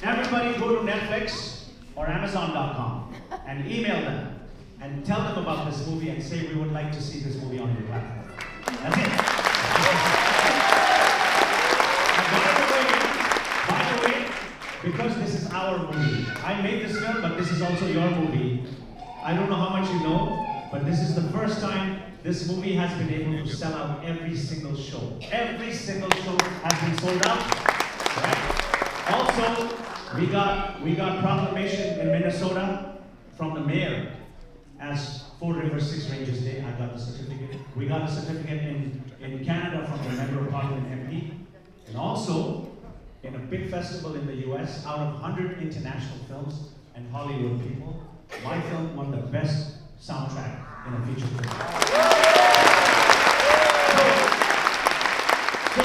Everybody go to Netflix or Amazon dot com and email them and tell them about this movie and say, "We would like to see this movie on your platform." That's it. And by the way, by the way, because this is our movie, I made this film, but this is also your movie. I don't know how much you know, but this is the first time this movie has been able to sell out every single show. Every single show has been sold out. Right? Also, we got we got proclamation in Minnesota from the mayor as Four Rivers Six Ranges Day. I got the certificate. We got a certificate in, in Canada from the member of parliament M P. And also, in a big festival in the U S, out of hundred international films and Hollywood people, my film won the best soundtrack in a feature film. So, so,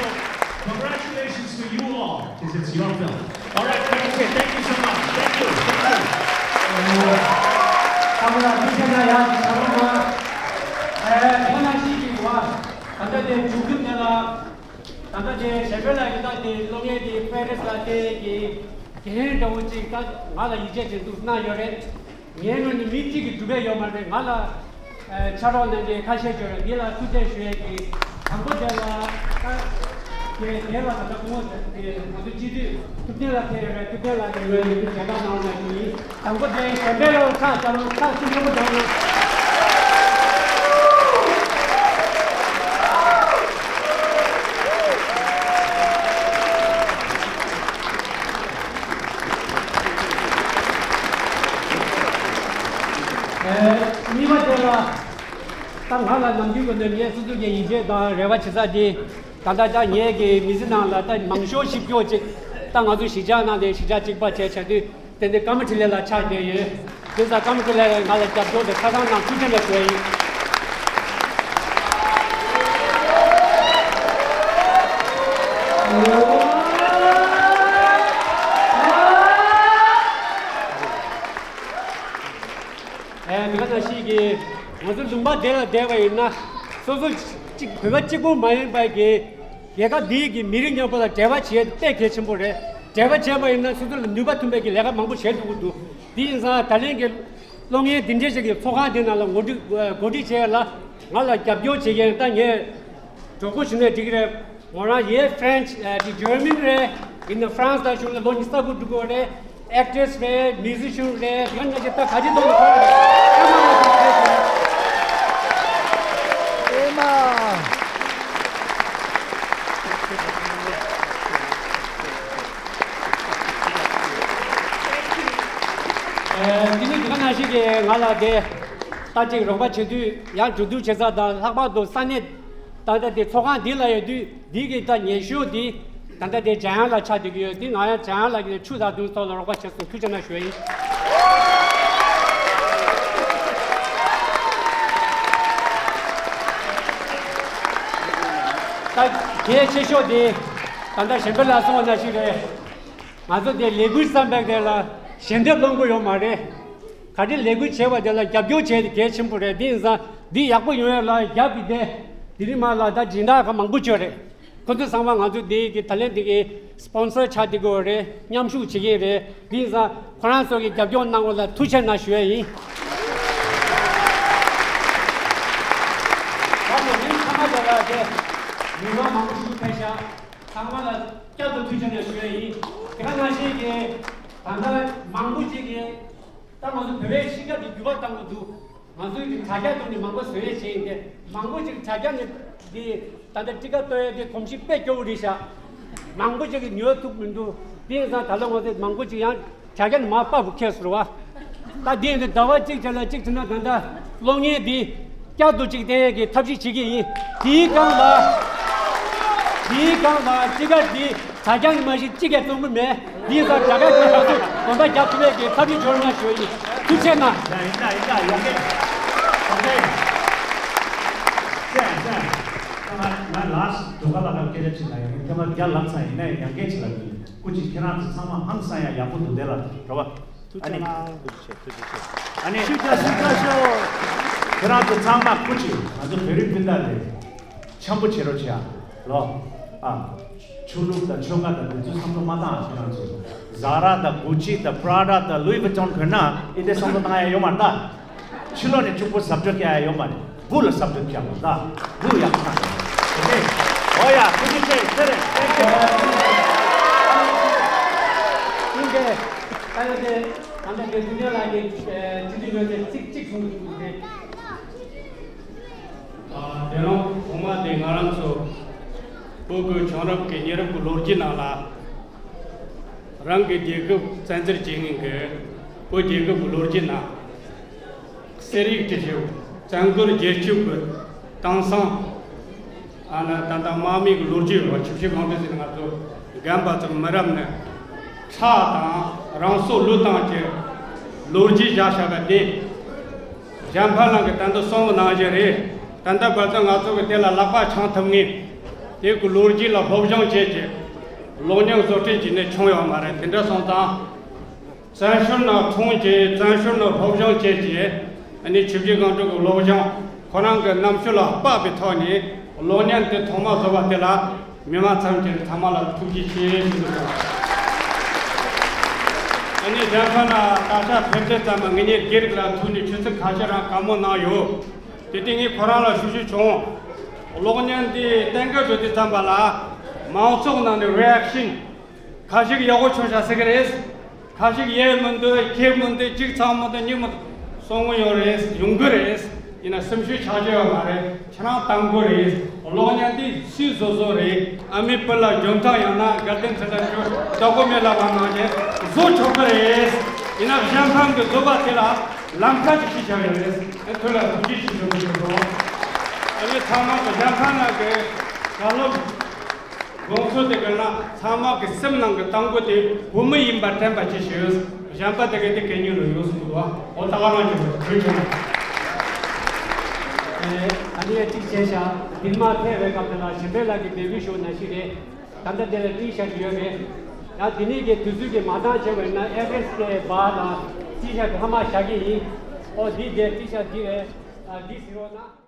congratulations to you all, because it's your film. All right, thank you, thank you so much. Thank you, thank you. ཁམས་ལ་ཐུགས་རྗེ་གནང་ཡག་གི་ཚང་མ། ཨེ་ཁོང་རྣམ་ཤེས་ཀྱི་བ་ད་ལྟ་དེ་མཇུག་སྒྲིལ་དེ་ལ། ད་ལྟ་དེ་གཞན་ཕན་ལ་ཡི་ད་དེ་སློབ་གཉེར་དེ་པེ་རི་སི་ལ་དེ་གི་རྒན་འདྲ་བོ་ཅིག་ད་ང་ལ་ཡིད་ཆེས་བྱེད་འདུག་གནང་ཡོད་རེད། ངའི་ངོས་ནས་མི་གཅིག་གིས་སྒྲུབ་ཡས་ཡོད་མ་རེད། ང་ལ་ཕྱག་རོགས་གནང་མཁན་ཁ་ཤས་ཡོད་རེད། འདི་ལ་ཐུགས་རྗེ་ཞུ་ཡས་ཀྱི། དང་པོ་དེ་ལ་ད་དེ་དེ་ལ་ད་ལྟ་སྐུ་ངོ་དེ་ང་ཚོ་སྤྱི་འཐུས་ཐུབ་བསྟན་ལགས་ཕེབས་ཡོད་རེད། ཐུབ་བསྟན་ལགས་ཀྱི་ངོས་ནས་མཇལ་ཁ་གནང་རོགས་གནང་ཞུ་ཡིན། དང་པོ་དེ་གཞན་ཕན་ལ་ཁག་བྱ་རོགས། ཁག་ཤུགས་ཆེན་པོ་བྱ་རོགས། ཨེ། གཉིས་པ་དེ་ལ་ད་ང་ལ་ནམ་རྒྱུན་གྱི་ནས་ངས་སོ་སོ་གི་ཡིད་ཆེས་དང་རེ་བ་བྱེད་ས་དེ། ད་ལྟ་ད་ངས་ཀྱི་མི་ཚེ་ནང་ལ་ད་མང་ཤོས་ཤིག་སྐྱོ་ཅིག་ད་ང་ཚོ་གཞིས་ཆགས་ནང་ལ་གཞིས་ཆགས་གཅིག་པ་བྱས་བྱ་དུས་དེ་འདི་ཀ་མ་ཁྲི་ལས་ལ་ཆགས་བསྡད་ཡོད། དེ་ཙང་ཀ་མ་ཁྲི་ལས་ལ་ང་ལ་རྒྱབ་སྐྱོར་དེ་ཁ་སང་ནང་ཐུགས་རྗེ་ལ་ཞུ་ཡ་ཡིན། ཨེ། མི་ཁ་ན་ཤི་གི་ང་ཚོ་ལུང་པ་དེ་ལ་བསྡད་པ་ཡིན་ན་སོ་སོ་གཅིག་བོད་པ་གཅིག་པུ་མ་ཡིན་པ་གི་རྒྱལ་ཁབ་འདིའི་གི་མི་རིགས་མཉམ་པོ་ལ་འབྲེལ་བ་བྱེད་དཔེ་གལ་ཆེན་པོ་རེད། འབྲེལ་བ་བྱས་པ་ཡིན་ན་སོ་སོ་ལ་ནུས་པ་ཐོན་པའི་གི་ལས་ཀ་མང་པོ་བྱེད་ཐུབ་ཀྱི་འདུག་དེ་ཡིན་ཙང་ད་ལན་གྱི་སློབ་གཉེར་འདི་འདྲའི་ཞིག་གི་ཚོགས་ཁང་འདི་ནང་ལ་ངོ་སྤྲོད་གོ་སྒྲིག་བྱས་ལ་ང་ལ་རྒྱབ་སྐྱོར་བྱེད་མཁན་ད་ངས་གྲོགས་པོ་ཞུ་ནས་འགྲིག་གི་རེད། མོ་རང་ཡེ་French ཨ་དེ་German རེད། ཡིན་ན་France ད་གཞུང་ལ་ལོ་ཉི་ཤུ་རྩ་དགུ་འགྲོ་གི་རེད། Actress རེད། Musician རེད། དེ་ག་ནང་བཞིན་ད་ག་ཅི་འདོན་ལ་ཁོ་རེད། ཨེ་མ། ཨེ་མ། ལ་དེ་ད་ཅིག་རོགས་པ་བྱེད་དུས་ཡང་གྲོས་བསྡུར་བྱེད་ས་དང་ལྷག་པར་དུ་ས་གནས་ད་ལྟ་དེ་ཚོགས་ཁང་འདི་ལ་ཡོད་དུས་འདི་གི་ད་ཉེ་ཤོས་དེ་ད་ལྟ་དེ་འཇམ་དབྱངས་ལགས་ཆགས་བསྡད་ཀྱི་ཡོད། འདི་ང་ཡང་འཇམ་དབྱངས་ལགས་ཀྱི་ཆུ་དང་དུང་ཐོག་ལ་རོགས་པ་བྱེད་སོང་། ཐུགས་རྗེ་གནང་ཞུ་ཡ་ཡིན། ད་གལ་ཆེ་ཤོས་དེ་ད་ལྟ་གཞན་པ་ལ་གསུངས་པ་ནང་བཞིན་རེད། ང་ཚོ་དེ་ལས་འགུལ་བསམ་པའི་དེ་ལ་ཞལ་འདེབས་སློང་གི་ཡོད་མ་རེད། ག་རེ་ལས་འགུལ་བྱས་པ་དེ་ལ་རྒྱབ་སྐྱོར་བྱས་ཏེ་གལ་ཆེན་པོ་རེད། དེ་ཡིན་ཙང་འདི་ཡག་པོ་ཡོང་ཡ་ལ་རྒྱབ་ཀྱི་དེ་དེ་རིང་མ་ལ་ད་སྦྱིན་བདག་ག་མང་པོ་བྱོས་རེད། ཁོ་ཚོ་ཚང་མ་ང་ཚོ་འདི་གི་ད་ལན་འདི་གི་སི་པོན་སར་ཆགས་བསྡད་ཀྱི་ཡོད་རེད། མཉམ་ཞུགས་བྱེད་ཀྱི་རེད། དེ་ཡིན་ཙང་ཁོ་རང་ཚོ་གི་རྒྱབ་སྐྱོར་གནང་བ་ལ་ཐུགས་རྗེ་གནང་ཞུ་ཡ་ཡིན། ད་དེ་རིང་ཚང་མ་ལ་ཡ་དེ་མི་མང་མང་པོ་ཞིག་ཕེབས་ཤག་ཚང་མ་ལ་བསྐྱར་དུ་ཐུགས་རྗེ་གནང་ཞུ་ཡ་ཡིན། དེ་ག་ནང་བཞིན་གྱི་ད་ལྟ་མང་པོ་ཅིག་གིས་ད་ང་ཚོ་བོད་པའི་གཤིས་ཀ་དེ་འགྱུར་བ་གཏང་དགོས་འདུག་ང་ཚོའི་གི་དྲ་རྒྱ་ཐོག་ནས་མང་པོ་བཟོ་ཡས་བྱས་ཡིན་ཏེ། མང་པོ་ཅིག་དྲ་རྒྱ་ནས་འདི་ད་ལྟ་ཊི་ཀ་གཏོད་ཡས་དེ་གོམས་གཤིས་དཔེ་སྐྱོ་བོ་རེད་ཤག་མང་པོ་ཅིག་གིས་ཉོ་ཐུབ་མི་འདུག་དེ་ཡིན་ཙང་ད་ལོ་ང་ཚོ་མང་པོ་ཅིག་ཡང་དྲ་རྒྱ་ནས་མར་པ་བུ་ཁེལ་སོང་བ། ད་འདི་ཡིན་དུས་ཟླ་བ་གཅིག་བྱས་ལ་གཅིག་བྱས་ན་ད་ལྟ་གློག་བརྙན་འདི་བསྐྱར་དུ་གཅིག་བསྟན་ཡས་ཀྱི་ཐབས་ཤེས་བྱེད་ཀྱི་ཡིན། དེའི་སྒང་ལ་དེའི་སྒང་ལ་ཊི་ཀ་འདི་དྲ་རྒྱ་ནས་མ་གཞི་གཅིག་ཀྱང་བཙོང་གི་མེད། འདི་ཡིན་ཙང་དྲ་རྒྱ་འདི་ང་ཚོས་དགོན་པ་རྒྱག་ཐུབ་ཡས་ཀྱི་ཐབས་ཤེས་སྦྱོར་གནང་ཞུ་ཡིན། ཐུགས་རྗེ་གནང་། ཡིན་ད་ཡིན་ད་ཡོང་གི། ཨོ་ཁེ། ཙེ་ཙེ། ང་ང་ལ་སི་ཊི་དུ་ག་ལ་ཀ་སྐད་ཆ་ཅིག་ལ་ཡོང་གི། ཐེངས་མ་བརྒྱ་ལབ་ཚར་ཡིན་ནའི་ཡང་སྐད་ཅིག་ལབ་ཀྱི་ཡིན། སྐུ་མཁྱེན། ཁྱེད་རང་ཚོ་ཚང་མ་ཧང་སང་ཡ་ཡག་པོ་འདུག་དེ་ལ་རོ་བ། ཨ་ནི། ཐུགས་རྗེ་ཆེ། ཐུགས་རྗེ་ཆེ། ཨ་ནི། ཤུགས་རྒྱག་ཤུགས་རྒྱག་ཤོག་ཁྱེད་རང་ཚོ་ཚང་མ་སྐུ་མཁྱེན། ང་ཚོ་བོད་རིགས་སྤུན་ཟླ་རེད། འཆམ་པོ་བྱེད་རོགས་བྱེད་ཨ། ལོ། ཨ། ཆོས་ལུགས་དང་ཆོལ་ཁ་དང་དེ་ཚོའི་བསམ་བློ་མ་བཏང་ཨ། ཁྱེད་རང་ཚོ། ཛ་ར་དང་གུ་ཅི་དང་པྲ་ཌ་དང་ལུའི་ཝི་ཊོན་གོན་ན་ཨི་དེ་བསམ་བློ་བཏང་ཡ་ཡོད་མ་རེད་ད། ཕྱི་ལོགས་ནས་གཅིག་པོ་ཟབ་སྤྲོད་རྒྱག་ཡ་ཡོད་མ་རེད། བུ་ལ་ཟབ་སྤྲོད་རྒྱག་དགོས་ད། བུ་ཡག་པོ་བཏང་དགོས། ཨོ་ཡ། ཐུགས་རྗེ་ཆེ། ཚེ་རིང་། Thank you། ཨིན་ཏེ། ད་ཡོད་དེ། ད་ལྟ་དེ་དུས་ལ་གི་ཅི་འདྲི་ཡོད་དེ་ཚིག་གཅིག་གསུང་གི་འདུག་དེ། ཨ། དེ་རིང་ཐོག་མ་དེ་ང་རང་ཚོ་བོད་ཀྱི་བྱུང་རབས་ཀྱི་ཉེ་རབས་ཀྱི་ལོ་རྒྱུས་ནང་ལ། རང་གི་རྒྱལ་ཁབ་བཙན་འཛུལ་བྱེད་མཁན་གྱི་བོད་རྒྱལ་ཁབ་ཀྱི་ལོ་རྒྱུས་ནང་། གསེར་ཡིག་བྲིས་ཤིང་བཙན་རྒོལ་རྒྱལ་སྐྱོབ་ཀྱི་དེང་སང་། ཨ་ནི་ད་ལྟ་དམག་མི་གི་ལོ་རྒྱུས་ཡོད་པ། ཆུ་བཞི་སྒང་དྲུག་ཟེར་ནས་ང་ཚོ་རྒན་པ་ཚོ་མི་རབས་ནས་ཁྲག་དང་རང་སྲོག་བློས་བཏང་གི་ལོ་རྒྱུས་བཞག་བཞག་པ་དེ། གཞན་ཕན་ལ་གི་ད་ལྟ་གསུངས་པ་ནང་བཞིན་རེད། ད་ལྟ་བར་དུ་ང་ཚོ་གི་དེ་ལ་ལག་པ་འཆང་ཐུབ་ངེས། དེ་གི་ལོ་རྒྱུས་ལ་སློབ་སྦྱོང་བྱེད་ཀྱི་གློག་བརྙན་བཟོ་སྐྲུན་བྱས་ནས་བྱུང་ཡོད་མ་རེད། དེ་འདྲ་སོང་ཙང་། བཙན་བྱོལ་ནང་འཁྲུངས་ཀྱི་བཙན་བྱོལ་ནང་སློབ་སྦྱོང་བྱས་ཀྱི། ཨ་ནི་ཆུ་བཞི་སྒང་དྲུག་གི་སློབ་སྦྱོང་ཁོ་རང་གི་རྣམ་དཔྱོད་ལ་དཔག་པའི་ཐོག་ནས་གློག་བརྙན་དེ་ཐོག་མ་བཟོ་བ་དེ་ལ་མི་མང་ཚང་མ་ཚང་མ་ལ་ཐུགས་རྗེ་ཆེ་ཞུ་གི་འདུག་ཨ་ནི་གཞན་ཕན་ལ་ད་ཆ་ཕེབས་དུས་ཙམ་པ་ངེད་གཉིས་སྒེར་ལ་ཐུག་ནས་ཆུ་ཚོད་ཁ་ཤས་རང་བཀའ་མོལ་གནང་ཡོད། དེ་དེ་ངས་ཁོ་རང་ལ་ཞུ་རྒྱུ་བྱུང་། གློག་བརྙན་འདི་བསྟན་ག་འགྲོ་དུས་ཙམ་པ་ལ་མང་ཚོགས་ནང་ནས་རི་ཨེག་ཤིན་ཁ་ཞིག་ཡག་པོ་བྱུང་ཤག་ཟེར་གི་རེད། ཁ་ཞིག་ཡས་མི་འདུག་གྱིས་མི་འདུག་གཅིག་ཚང་མི་འདུག་གཉིས་མི་འདུག་གསུང་གི་ཡོད་རེད། ཡོང་གི་རེད། ཡིན་ན་སེམས་ཤུགས་ཆག་རྒྱུ་ཡོད་མ་རེད། ཁྱེད་རང་བཏང་དགོས་རེད། གློག་བརྙན་འདི་སུས་བཟོ་བཟོ་རེད། ཨ་མའི་བུ་ལ་འཇོན་ཐང་ཡང་ན་དགའ་ལྡན་ཕྲུ་གུ་ལ་འཇོན་ལྡོག་གོ་མེད་ལ་བ་ནང་བཞིན་བཟོ་ཆོག་གི་རེད། ཡིན་ན་གཞན་ཕན་གྱི་བཟོ་པ་དེ་ལ་ལམ་ཁ་ཅིག་ཞིག་བྱ་ཡོད་རེད། ཨ་ཐུགས་ལ་ཐུགས་རྗེ་ཆེ་ཞུ་གི་ཡོད། ཨ་ནི་ཚང་མ་གི་གཞན་ཕན་ལ་གི་བྱ་ལམ། དགོངས་ཚུལ་དེ་ག་ན་ཚང་མ་གི་སེམས་ནང་གི་གཏམ་གོ་དེ་བོད་མི་ཡིན་པ་དྲན་པ་ཅིག་ཞུ། གཞན་པ་དེ་ག་དེ་གད་སྙིགས་ལ་ཡོད་སོང་འདུག་འོ་ད་ག་རང་ཅིག་ཡོད་ཁྱོད་ཁྱོད་ན། ཨ་ནི་གཅིག་བྱས་ཤག་འདིར་མ་ཕེབས་པའི་སྐབས་དེ་ལ་གཞན་པའི་ལག་གི་འབོད་སྐུལ་ཞུ་ན་ཞིག་རེད། ད་ལྟ་དེ་ལ་ཏི་ཤར་ཡོད་རེད། ཡང་དེ་ནས་ཀྱི་དུས་ཚོད་ཀྱི་མ་འདང་བྱས་པ་ཡིན་ན་ཨེ་ཝེ་སི་ཀྱི་བར་ལ་ཏི་ཤར་ཧ་མ་བཞག་གི་ཡིན། ཨོ་འདི་དེ་ཏི་ཤར་འདི་རེད། ཨ་འདི་ཟེར་རོགས་གནང་།